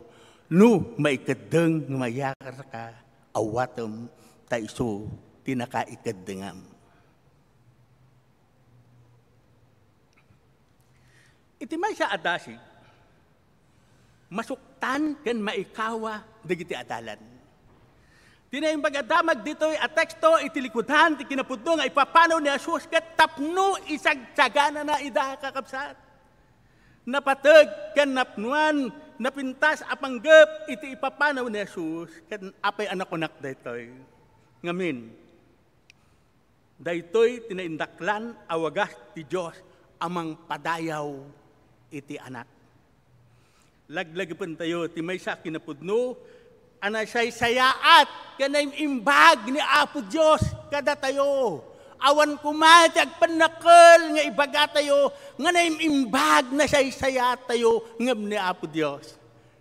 No maikeddeng nga mayakarka, awatem, ta isu ti nakaikeddengam. Iti maysa a dasig, masuktan ken maikawa dagiti adalan. Ti naimbag a damag ditoy a teksto iti likudan ti kinapudno nga ipapanaw ni Jesus ket tapno isagsaganana ida, kakabsat. Napateg ken napnuan, napintas a panggep iti ipapanaw ni Jesus ken apay a nakunak daytoy. Ngamin, daytoy ti naindaklan a wagas ti Dios a mangpadayaw iti Anak. Laglagipentayo ti maysa a kinapudno a nasaysayaat ken naim-imbag ni Apo Dios kadatayo. Awan koma ti agpannakkel nga ibagatayo nga naim-imbag, nasaysayaatayo ngem ni Apo Dios.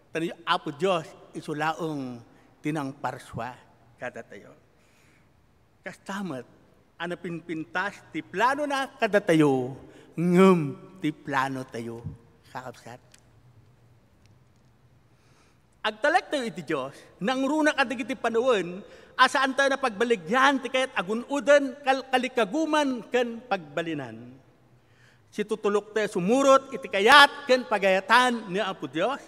Ta ni Apo Dios isu laeng ti nangparsua kadatayo. Kasta met a napinpintas ti planona kadatayo, ngem ti planotayo, kakabsat. Agtalektayo iti Dios, nangruna kadagiti panawen a saantayo a pagbaligyan ti kayat a gun-oden, kal-, kalikaguman, ken pagbalinan. Situtuloktayo sumurot iti kayat ken pagayatan ni Apo Dios,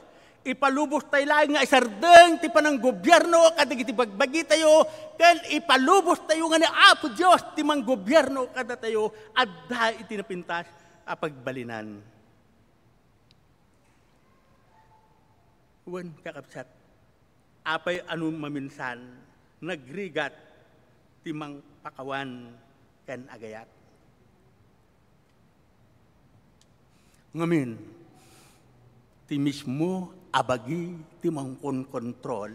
Ipalubos tayo laeng nga isardeng ti pananggobierno kadagiti bagbagitayo, ken ipalubos tayo nga ni Apo Dios ti manggobierno kadatayo. Adda iti napintas a pagbalinan. Wen, kakabsat, apay a no maminsan nagrigat ti mangpakawan ken agayat? Ngamin, ti mismo a bagi ti mangkonkontrol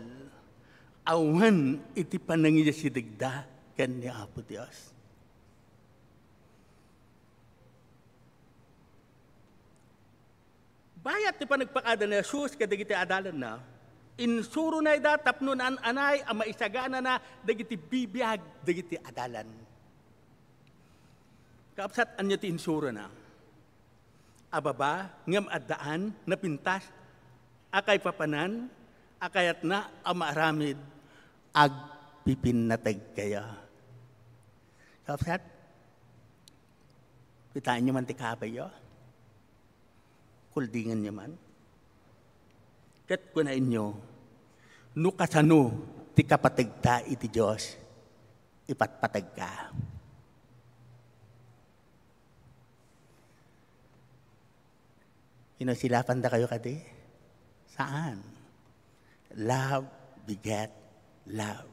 awan iti panangiyasidegda ken ni Apo Dios. Bayat ti panagpakada ni Jesus kadagiti adalanna, insurona ida tapno naan-anay a maisaganana dagiti bibiag dagiti adalan. Kaabsat, ania ti insurona? A baba ngem addaan napintas a kaipapanan a kayatna a maaramid, agpipinnateg kaya. Kaabsat, kitaenyo man ti kabayyo? Kuldingenyo man? Ket kunaenyo, no kasano ti kapategta iti Dios, ipatpategka. Inasilapan dakayo kadi? Saan. Love beget love.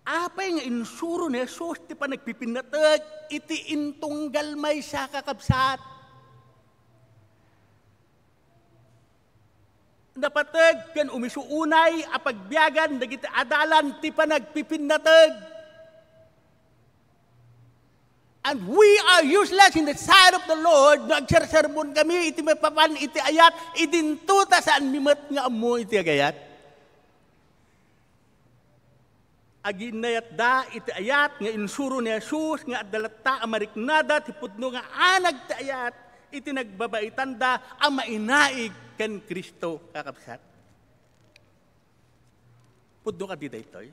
Apay nga insuro ni Jesus ti panagpipinnateg iti intunggal maysa, kakabsat? Napateg ken umisu unay a pagbiagan dagiti adalan ti panagpipinnateg. And we are useless in the sight of the Lord no agsersermon kami iti maipapan iti ayat, idinto ta saan mi met nga ammo iti agayat. Aginnayatda iti ayat nga insuro ni Jesus nga adda latta a mariknada ti pudno nga anag ti ayat iti nagbabaitanda a mainaig ken Cristo, kakabsat. Pudno kadi daytoy?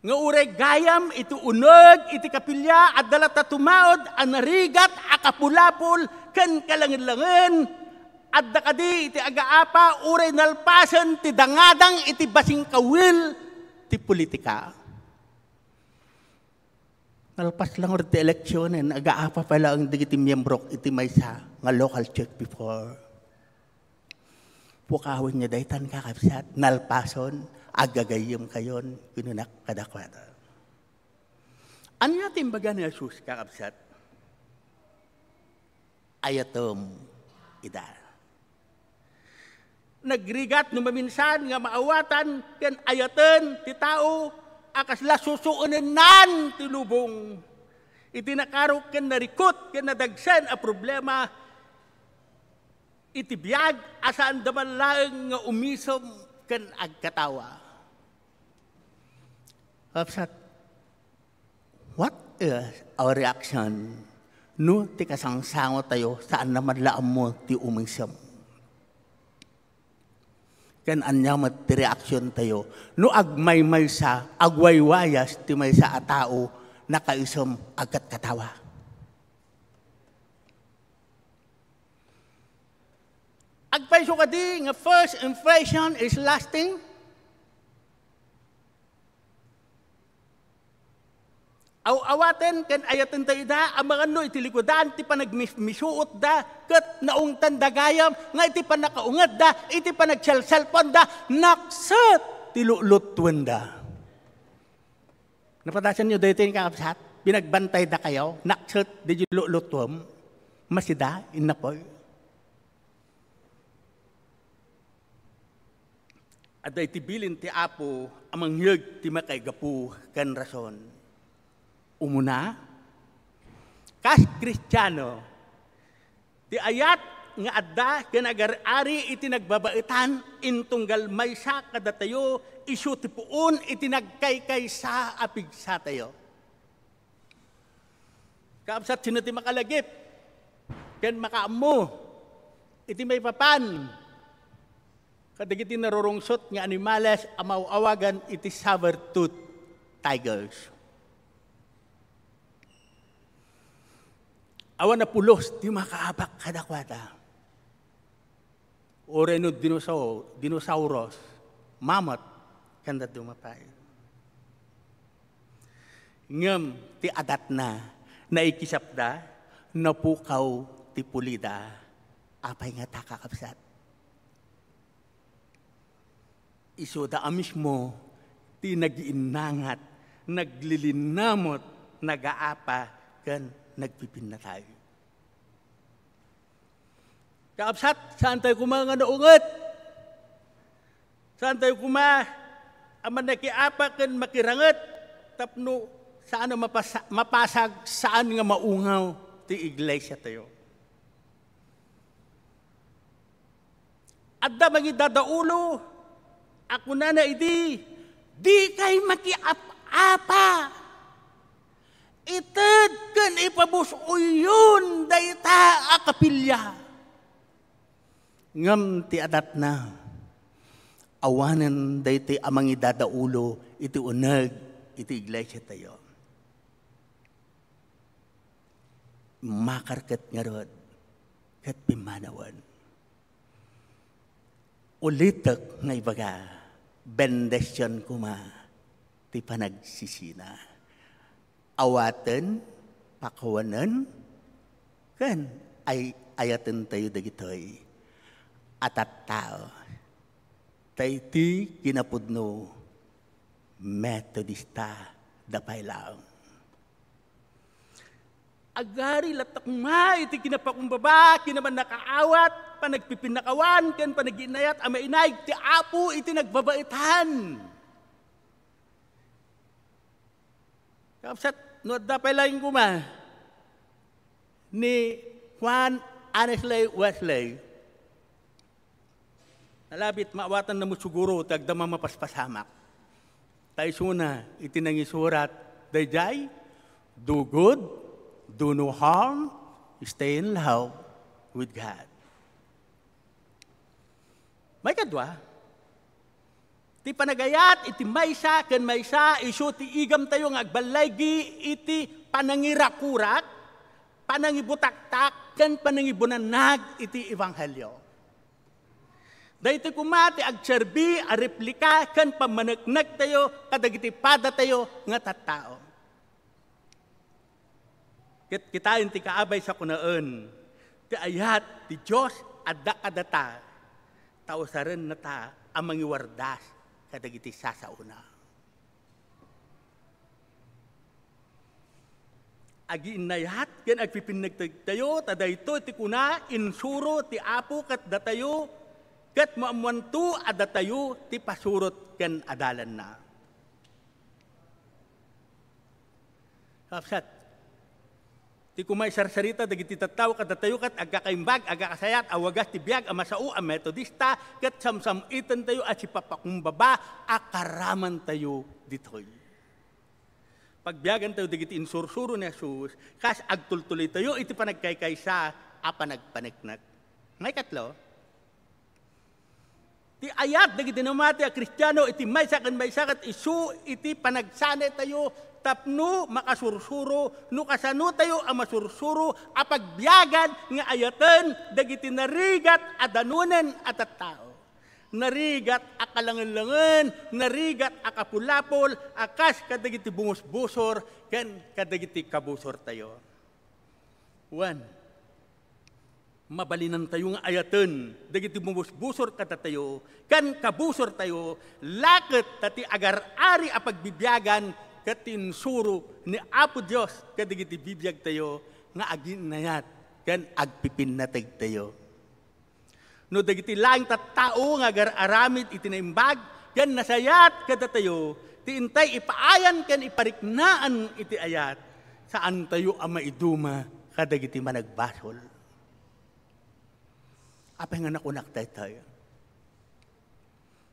Nga uray gayam iti uneg iti kapilya, adda latta tumaud a narigat a kapulapol ken kalangenlangen. Adda kadi iti agaapa uray nalpasen ti dangadang iti basing kawil ti politika. Nalpas la ngarud ti eleksionen, agaapa pay laeng dagiti miembro iti maysa nga local church before. Pukawenyo daytan, kakabsat, nalpason, agagayyemkayon, kinunak kadakuada. Ania ti imbaga ni Jesus, kakabsat? Ayatem ida. Nagrigat no maminsan nga maawatan ken ayaten ti tao a kasla susuenennan ti lubong. Iti nakarok ken narikut ken nadagsen a problema iti biag a saanda man laeng nga umisem ken agkatawa. Kakabsat, what is our reaction no ti kasangsangotayo saanna man la ammo ti umisem? Ken ania met ti reaksiontayo no agmaymaysa, agwaywayas ti maysa a tao, nakaisem, agkatkatawa? Agpayso kadi nga first impression is lasting? Aw-awaten ken ayatentayo ida a makanno iti likudan ti panagmisuotda ket naungtanda gayam nga iti pannakaungetda, iti panagselselponda, nakset ti lulutuenda. Napadasanyo daytoy, kakabsat? Pinagbantaydakayo, nakset diay lulutuem. Masida, innapoy. Adda iti bilin ti Apo a mangyeg ti makaigapu ken rason. Umuna, kas Kristiano, ti ayat nga adda ken agari-ari iti nagbabaetan intunggal maysa kadatayo isu ti puon iti nagkaykaysa a pigsatayo. Kaabsat, sino ti makalagip ken makaammo iti maipapan kadagiti narurungsot nga animales a maaw-awagan iti saber-tooth tigers? Awan a pulos ti makaabak kadakuada. Uray no dinosaur, dinosaurus, mammoth, ken dadduma pay. Ngem ti adatna, naikisapda, napukaw ti pulida. Apay ngata, kakabsat? Isuda a mismo ti nagiinnangat, naglilinnamot, nagaapa, ken nagpipinnatay. Kakabsat, saantayo koma nga naunget. Saantayo koma a manakiapa ken makiranget tapno saan a mapasa-, mapasag, saan nga maungaw ti iglesiatayo. Adda mangidadaulo a kunana idi, "Dikay makiap-apa. Ited ken ipabus-oyyon dayta a kapilya." Ngem ti adatna, awanen daytoy a mangidadaulo iti uneg iti iglesiatayo. Makar ket ngarud, ket pimmanawen. Ulitek nga ibaga, bendision koma ti panagsisina. Awaten, pakawanen, ken ay-, ayatentayo dagitoy a tattao. Ta iti kinapudno, Metodista da pay laeng. Agari latta koma iti kinapakumbaba, kinamannakaawat, panagpipinnakawan, ken panagiinnayat a mainaig ti Apo iti nagbabaetan. Kakabsat, no adda pay laeng koma ni Juan Annesley Wesley, nalabit, maawatanna met siguro ti agdama mapaspasamak. Ta isuna iti nangisurat daydiay, "Do good, do no harm, stay in love with God." Maikadua, ti panagayat iti maysa ken maysa isu ti igamtayo nga agballaigi iti panangirakurak, panangibutaktak, ken panangibunannag iti ebanghelio. Daytoy koma ti agserbi a replika ken pammaneknektayo kadagiti padatayo nga tattao. Ket kitaen ti kaabay sa kunaen, ti ayat ti Dios adda kadata, ta usarennata a mangiwardas kadagiti sasaona. Agiinnayat ken agpipinnegtegtayo, ta daytoy ti kuna, insuro ti Apo ket datayo, ket maammoanto a datayo ti pasurot ken adalanna. Kakabsat, ti koma isarsarita dagiti tattao kadatayo ket agkakaimbag, agkakasayat a wagas ti biag a masao a Metodista, ket samsam-itentayo a sipapakumbaba a karamantayo ditoy. Pagbiagantayo dagiti insursuro ni Jesus, kas agtultuloytayo iti panagkaykaysa a panagpaneknek. Maikatlo, ti ayat dagiti namati a Kristiano iti maysa ken maysa ket isu iti panagsanaytayo tapno makasursuro no kasanotayo a masursuro a pagbiagan nga ayaten dagiti narigat a danonen a tattao. Narigat a kalangenlangen, narigat a kapulapol a kas kadagiti bumusbusor ken kadagiti kabusortayo. Wen, mabalinantayo nga ayaten dagiti bumusbusor kadatayo ken kabusortayo, la ket ta ti agar-ari a pagbibiagan ket ti insuro ni Apo Dios kadagiti bibiagtayo nga agiinnayat ken agpipinnategtayo. No dagiti laeng tattao nga agar-aramid iti naimbag ken nasayaat kadatayo ti intay ipaayan ken ipariknaan iti ayat, saantayo a maiduma kadagiti managbasol. Apay nga nakunak daytoy?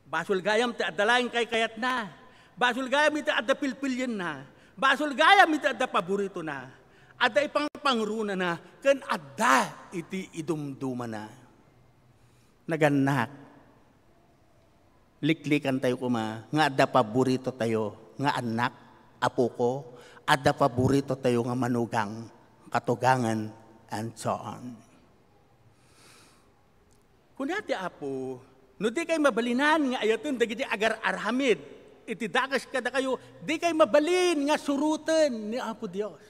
Basol gayam ti adda laeng kaykayatna. Basol gayam iti adda pilpilienna. Basol gayam iti adda paboritona. Adda ipangpangrunana ken adda iti idumdumana. Nagannak, liklikantayo koma nga adda paboritotayo nga annak, apoko, adda paboritotayo nga manugang, katugangan and so on. Kuna ti Apo, "No dikay mabalinan nga ayaten dagiti agar-aramid iti dakes kadakayo, dikay mabalin nga suroten ni Apo Dios."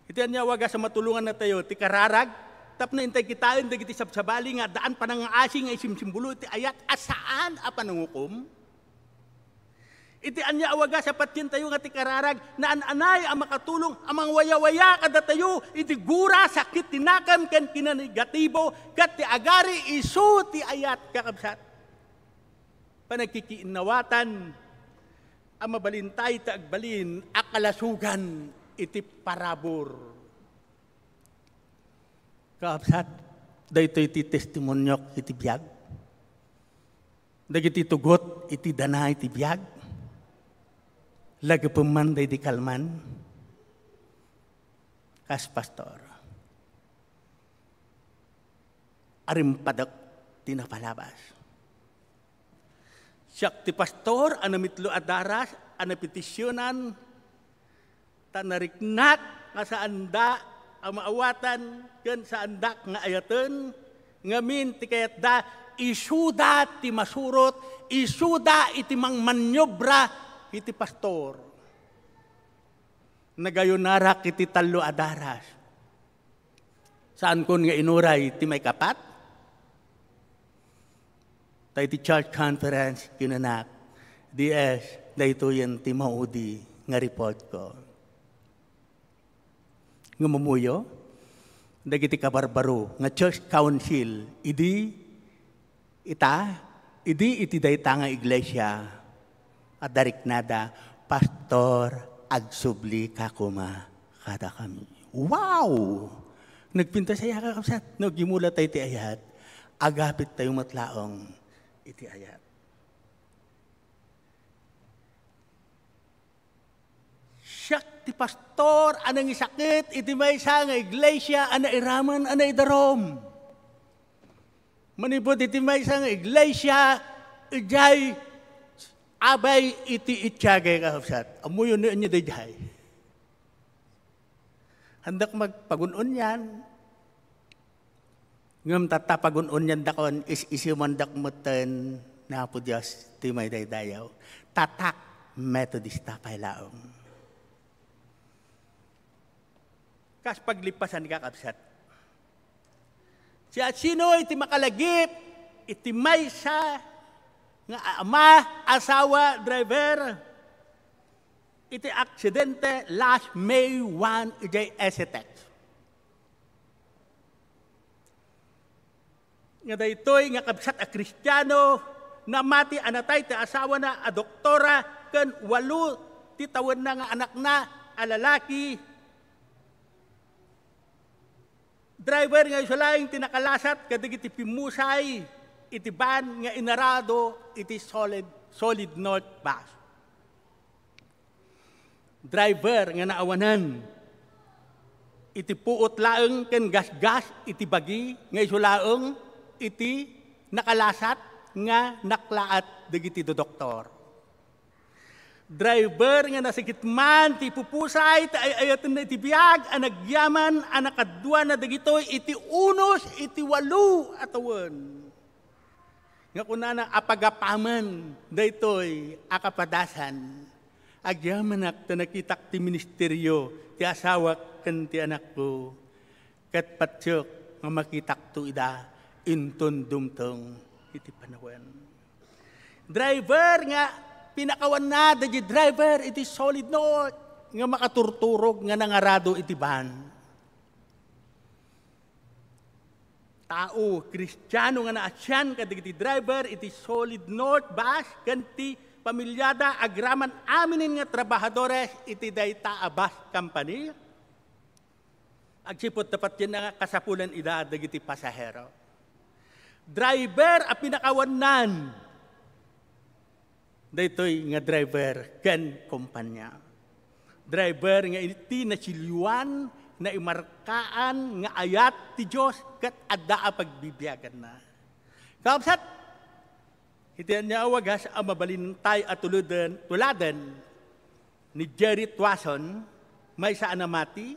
Iti ania a wagas a matulongannatayo ti kararag tapno intay kitaen dagiti sabsabali nga addaan panangaasi nga isimsimbolo iti ayat a saan a panangukom? Iti ania a wagas a patientayo nga ti kararag naan-anay a makatulong a mangwayawaya kadatayo iti gura, sakit ti nakem ken kinanegatibo ket ti agari isu ti ayat, kakabsat. Panagkikiinnawatan a mabalintay ti agbalin a kalasogan iti parabur. Kakabsat, daytoy ti testimoniok iti biag. Dagiti tugot iti dana iti biag. Lagipem man daydi kalman. Kas pastor, arimpadek ti napalabas. Siak ti pastor a namitlo a daras a napetisionan, ta nariknak nga saanda a maawatan ken saandak nga ayaten, ngamin ti kayatda, isuda ti masurot, isuda iti mangmaniobra iti pastor. Nagayonarak iti tallo a daras. Saankon nga inuray ti maikapat? Ta iti church conference, kinanak, "D S, daytoyen ti maudi nga reportko." Ngem ummuyo dagiti kabarbaro nga church council idi ita, idi iti dayta nga iglesia, adda riknada, "Pastor, agsublika koma kadakami." Wow! Nagpintas aya, kakabsat, no, gimula tayo iti ayat, agapit tayo met laeng iti ayat. Siak ti pastor a nangisakit iti maysa nga iglesia a nairaman a naidarum. Manipud iti maysa nga iglesia, idiay abay iti itiagay, kakabsat. Ammoyo no ania daydiay. Handak magpagun-onian. Ngem tatta pagun-oniandakon, is-isimandak metten ni Apo Dios ti maidaydayaw. Tatak, Metodista pay laeng. Kas paglipasan, kakabsat. Siasino iti makalagip iti maysa nga ama, asawa, driver iti aksidente last May one idiay Esetex? Nga daytoy nga kabsat a Kristiano, namati a natay ti asawana a doktora ken walo ti tawenna nga anakna a lalaki. Driver nga isu laeng ti nakalasat kadagiti pimmusay iti van nga inarado iti solid, solid north bus. Driver nga naawanan iti puot laeng ken gasgas iti bagi nga isu laeng iti nakalasat nga naklaat dagiti dodoktor. Driver nga nasakit man ti ipupusay ti ay-ayatenna iti biag a nagyaman a nakaduana dagitoy iti unos iti walo a tawen. Nga kunana, "Apagapaman daytoy a kapadasan. Agyamanak ta nakitak ti ministerio ti asawak ken ti anakko, ket patiek nga makitakto ida inton dumteng iti panawen." Driver nga pinakawanna dagiti driver iti Solid North nga makaturturog nga nangarado iti van. Tao, Kristiano nga naasian kadagiti driver iti Solid North Bus ken ti pamilyada agraman aminen nga trabahadores iti dayta a bus company. Agsipud ta patien nga kasapulan ida dagiti pasahero. Driver a pinakawannan. Daytoy nga driver ken kompania. Driver nga iti nasilioan, naimarkaan nga ayat ti Dios ket adda a pagbibiaganna. Kakabsat, iti ania a wagas a mabalintay a tuluden, tuladen ni Jerry Tuason, maysa a namati,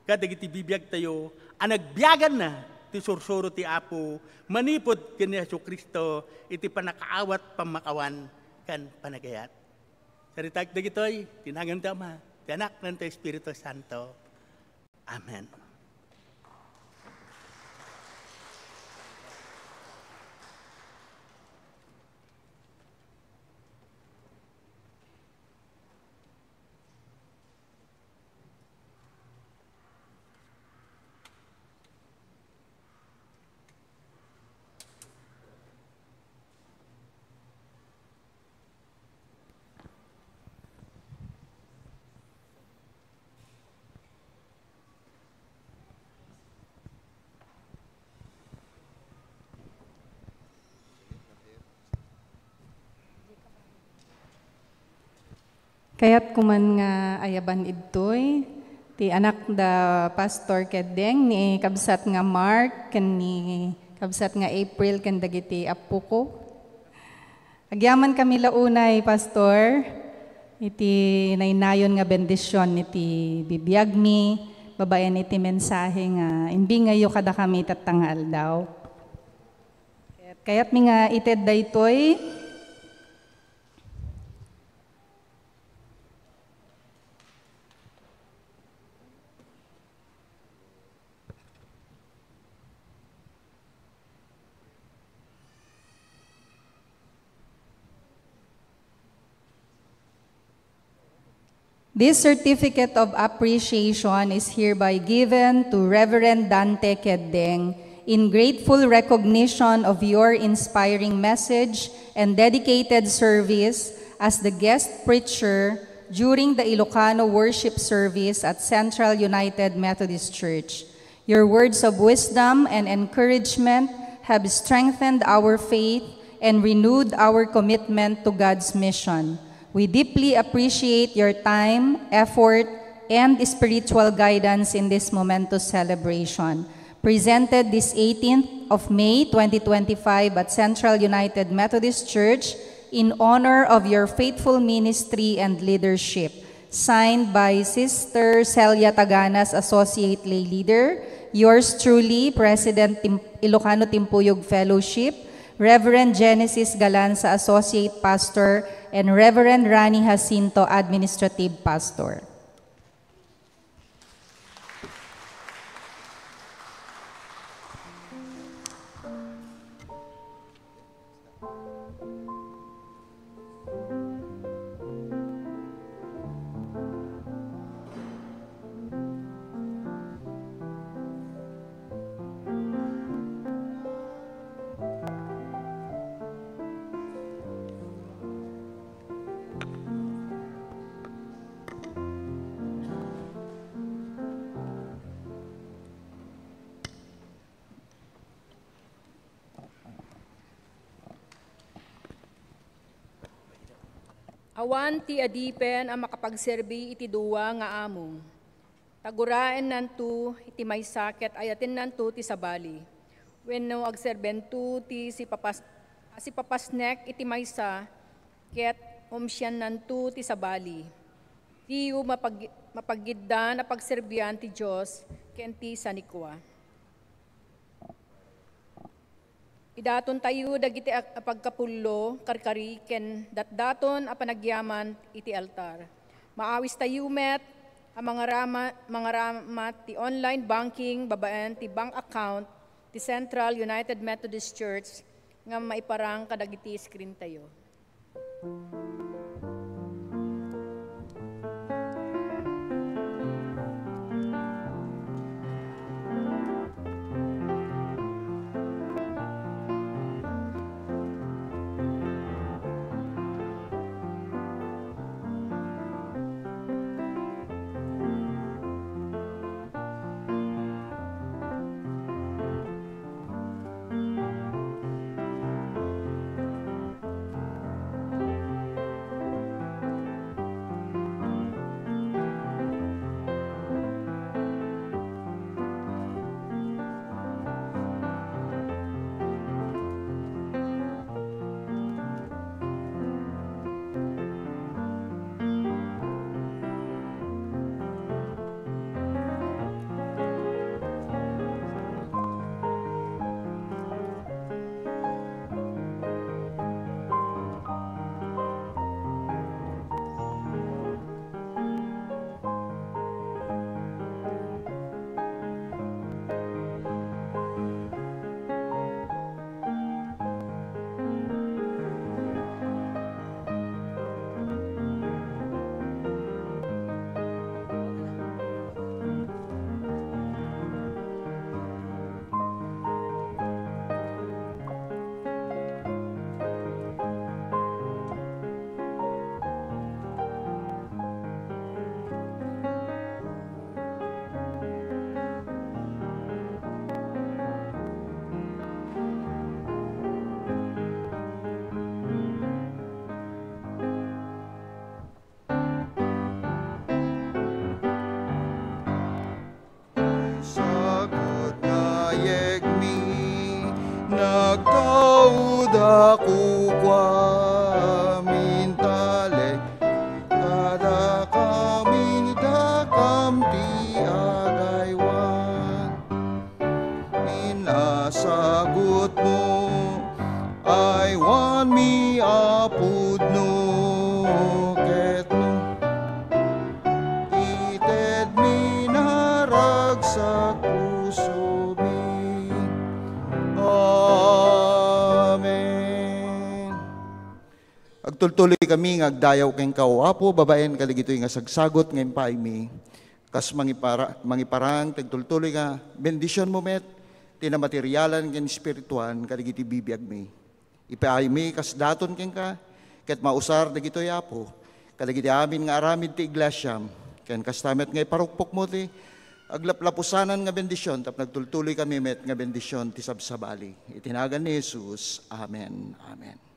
kadagiti bibiagtayo a nagbiaganna ti sursuro ti Apo manipud ken ni Jesu-Cristo iti pannakaawat, pammakawan, ken panagayat. Saritaek dagitoy ti nagan ti Ama, ti Anak, ken ti Espiritu Santo. Amen. Kayatko man nga ayaban idtoy ti anak da Pastor Keddeng, ni kabsat nga Mark, ken ni kabsat nga April, ken dagiti appoko. Agyamankami la unay, Pastor, iti nainayon nga bendision iti bibiagmi, babaen iti mensahe nga imbingayyo kadakami tatta nga aldaw. Kayatmi nga ited daytoy. This certificate of appreciation is hereby given to Reverend Dante Keddeng in grateful recognition of your inspiring message and dedicated service as the guest preacher during the Ilocano worship service at Central United Methodist Church. Your words of wisdom and encouragement have strengthened our faith and renewed our commitment to God's mission. We deeply appreciate your time, effort, and spiritual guidance in this momentous celebration. Presented this eighteenth of May twenty twenty-five at Central United Methodist Church in honor of your faithful ministry and leadership. Signed by Sister Celia Taganas, Associate Lay Leader. Yours truly, President, Tim-, Ilocano Timpuyog Fellowship, Reverend Genesis Galanza, Associate Pastor, and Reverend Rani Jacinto, Administrative Pastor. Awan ti adipen a makapagserbi iti dua nga amo. Taguraennanto iti maysa ket ayatennanto ti sabali. Wenno agserbento ti sipapas-, a sipapasnek iti maysa ket umsiannanto ti sabali. Diyo mapag-, mapaggiddan a pagserbian ti Dios ken ti sanikua. Idatontayo dagiti ag-, pagkapullo, karkari, ken datdaton a panagyaman iti altar. Maawistayo met a mangarama-, mangaramat ti online banking babaen ti bank account ti Central United Methodist Church nga maiparang kadagiti screen tayo. nga agdayaw kenka, O Apo, babaen kadagitoy nga sagsagut nga impaaymi. Kas mangipara-, mangiparang ti agtultuloy nga bendisionmo met ti namaterialan ken espirituan kadagiti bibiagmi. Ipaaymi kas daton kenka, ket mausar dagitoy, Apo, kadagiti amin nga aramid ti iglesiam, ken kasta met nga iparukpokmo ti aglaplapusanan nga bendision, tapno agtultuloy kami met nga bendision ti sabsabali. Iti nagan ni Jesus. Amen. Amen.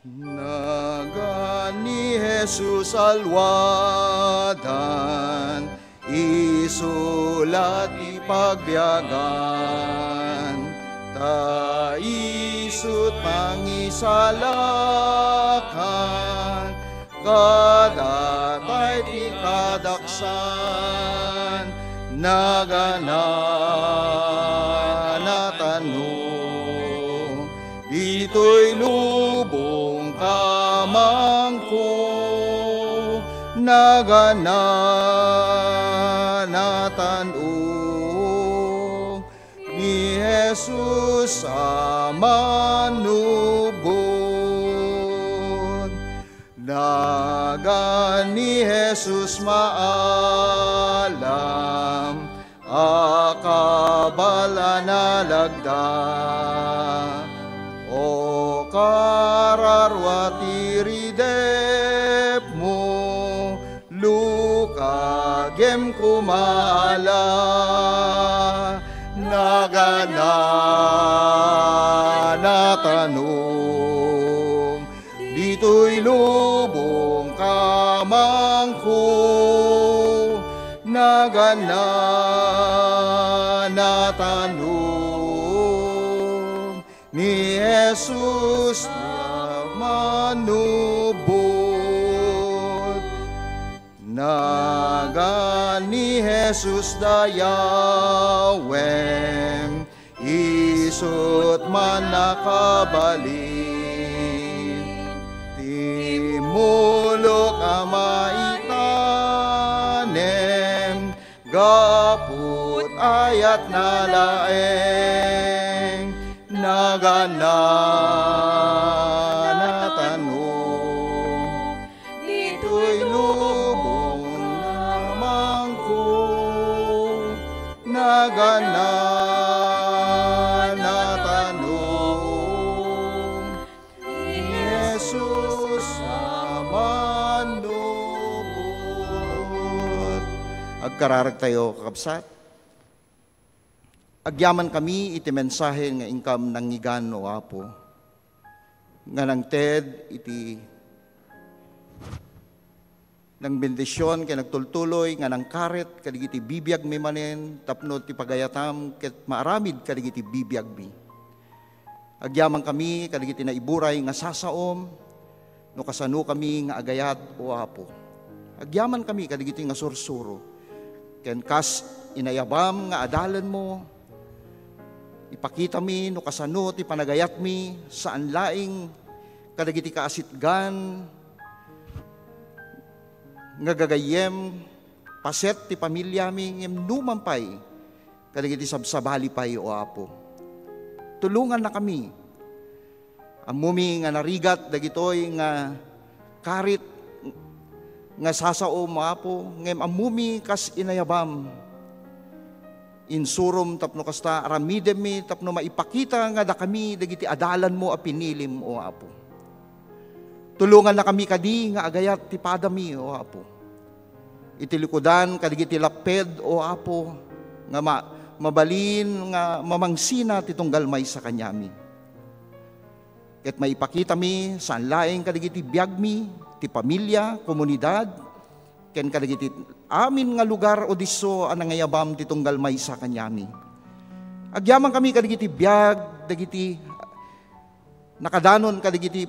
Nagan ni Jesus alwadan, isu la ti pagbiagan, ta isut mangisalakan, kada tay ti kadaksan, nagananatano. Ditoy lubong kamangko, nagananatano ni Jesus a manubod. Nagan ni Jesus maalam a kabal a nalagda. O kararua ti ridepmo, Luka, gem kumala, nagananatano. Ditoy lubong kamangko, nagananatano ni Jesus a manubod. Nagan ni Jesus dayawem, isut man nakabalin. Timmulok a maitanem, gaput ayatna laeng, nagananatano. Ditoy lubong kamangko, nagananatano ni Jesus a manubod. Agkararagtayo, kakabsat. Agyamankami iti mensahe nga inkam nangngegan, O Apo, nga nangted iti nangbendision ken nagtultuloy nga nangkarit kadagiti bibiagmi manen tapno ti pagayatam ket maaramid kadagiti bibiagmi. Agyamankami kadagiti naiburay nga sasaom, no kasanokami nga agayat, O Apo. Agyamankami kadagiti nga sursuro. Ken kas inayabam nga adalanmo, ipakitami no kasano ti panagayatmi, saan laeng kadagiti kaasitgan nga gagayyem, paset ti pamiliami, ngem numan pay, kadagiti sabsabali pay, O Apo. Tulongannakami. Ammomi nga narigat dagitoy nga karit nga sasaom, O Apo, ngem ammomi kas inayabam. Insurom tapno kasta aramidemmi tapno maipakita nga dakami dagiti adalanmo a pinilim, O Apo. Tulongannakami kadi nga agayat ti padami, O Apo. Iti likudan kadagiti lapped, O Apo, nga ma-, mabalin nga mamangsina ti tunggal maysa kaniami. Ket maipakitami saan laeng kadagiti biagmi, ti pamilia, komunidad, ken kadagiti amin nga lugar o disso a nangayabam ti tunggal maysa kaniami. Agyamankami kadagiti biag, dagiti nakadanon kadagiti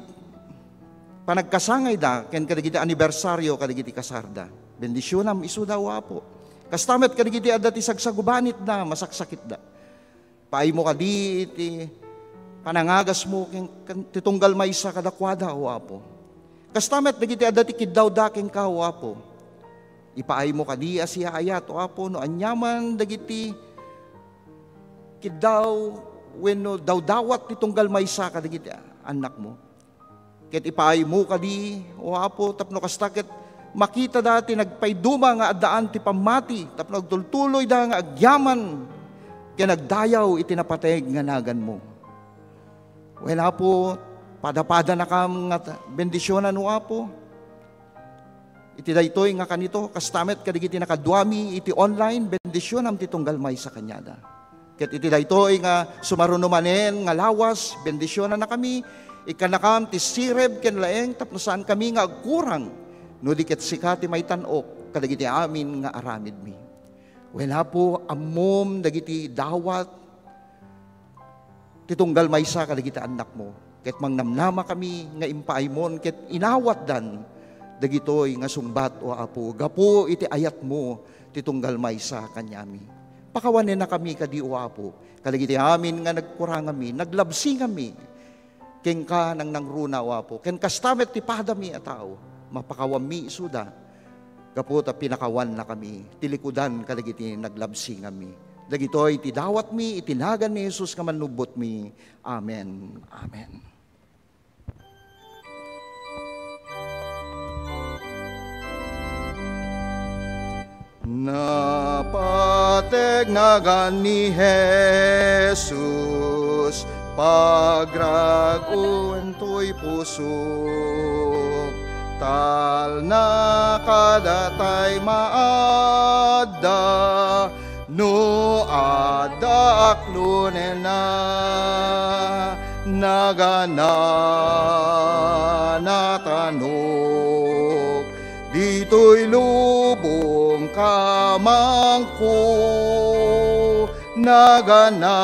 panagkasangayda ken kadagiti anibersario kadagiti kasarda. Bendisionam isuda, O Apo. Kasta met kadagiti adda ti sagsagubanitda, masaksakitda. Paaymo kadi iti panangagasmo ken, ken ti tunggal maysa kadakuada, O Apo. Kasta met dagiti adda ti kiddawda kenka, O Apo. Ipaaymo kadi a siaayat, O Apo, no aniaman dagiti kiddaw wenno dawdawat ti tunggal maysa kadagiti annakmo. Ket ipaaymo kadi, O Apo, tapno kasta ket makitada ti nagpaiduma nga addaan ti pammati, tapno agtultuloyda nga agyaman ken agdayaw iti napateg nga naganmo. Wen, Apo, padapadanakam nga ta-, bendisionan, O Apo. Iti daytoy nga kanito, kasta met kadagiti nakaduami iti online, bendisionam ti tunggal maysa kaniada. Ket iti daytoy nga sumaruno manen nga lawas, bendisionannakami, ikkannakam ti sirib ken laeng tapno saankami nga agkurang, no di ket sika ti maitan-ok kadagiti amin nga aramidmi. Wen, Apo, ammom dagiti dawat ti tunggal maysa kadagiti annakmo, ket mangnamnama kami nga impaaymon ket inawatdan dagitoy nga sungbat, O Apo, gapu iti ayatmo ti tunggal maysa kaniami. Pakawanennakami kadi, O Apo, kadagiti amin nga nagkuranganmi, naglabsinganmi kenka nangnangruna, O Apo, ken kasta met ti padami a tao, mapakawanmi isuda. Gapu ta pinakawannakami ti likudan kadagiti naglabsinganmi. Dagitoy ti dawatmi iti nagan ni Jesus nga Mannubbotmi. Amen. Amen. Napateg nagan ni Jesus, pagrag-o intoy pusok, talna kadatay maadda, no adda aklonenna, nagana natanok, ditoy lubong kamangko, nagana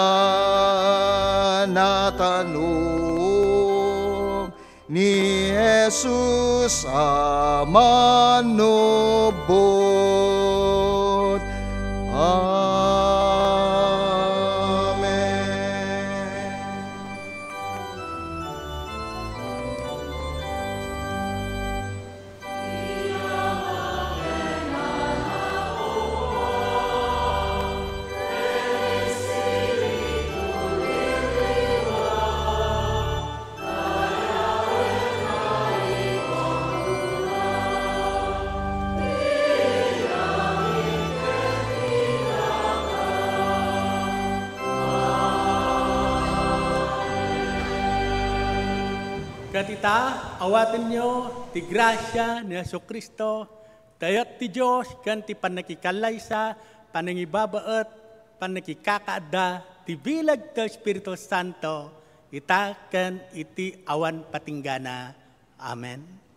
natanok ni Jesus a Mannubbot. Amen. Ket ita, awatenyo ti grasia ni Jesu-Cristo, dayag ti Dios ken ti pannakikallaysa, panangibabaet, pannakikakaadda ti bileg ti Espiritu Santo, ita ken iti awan patinggana. Amen.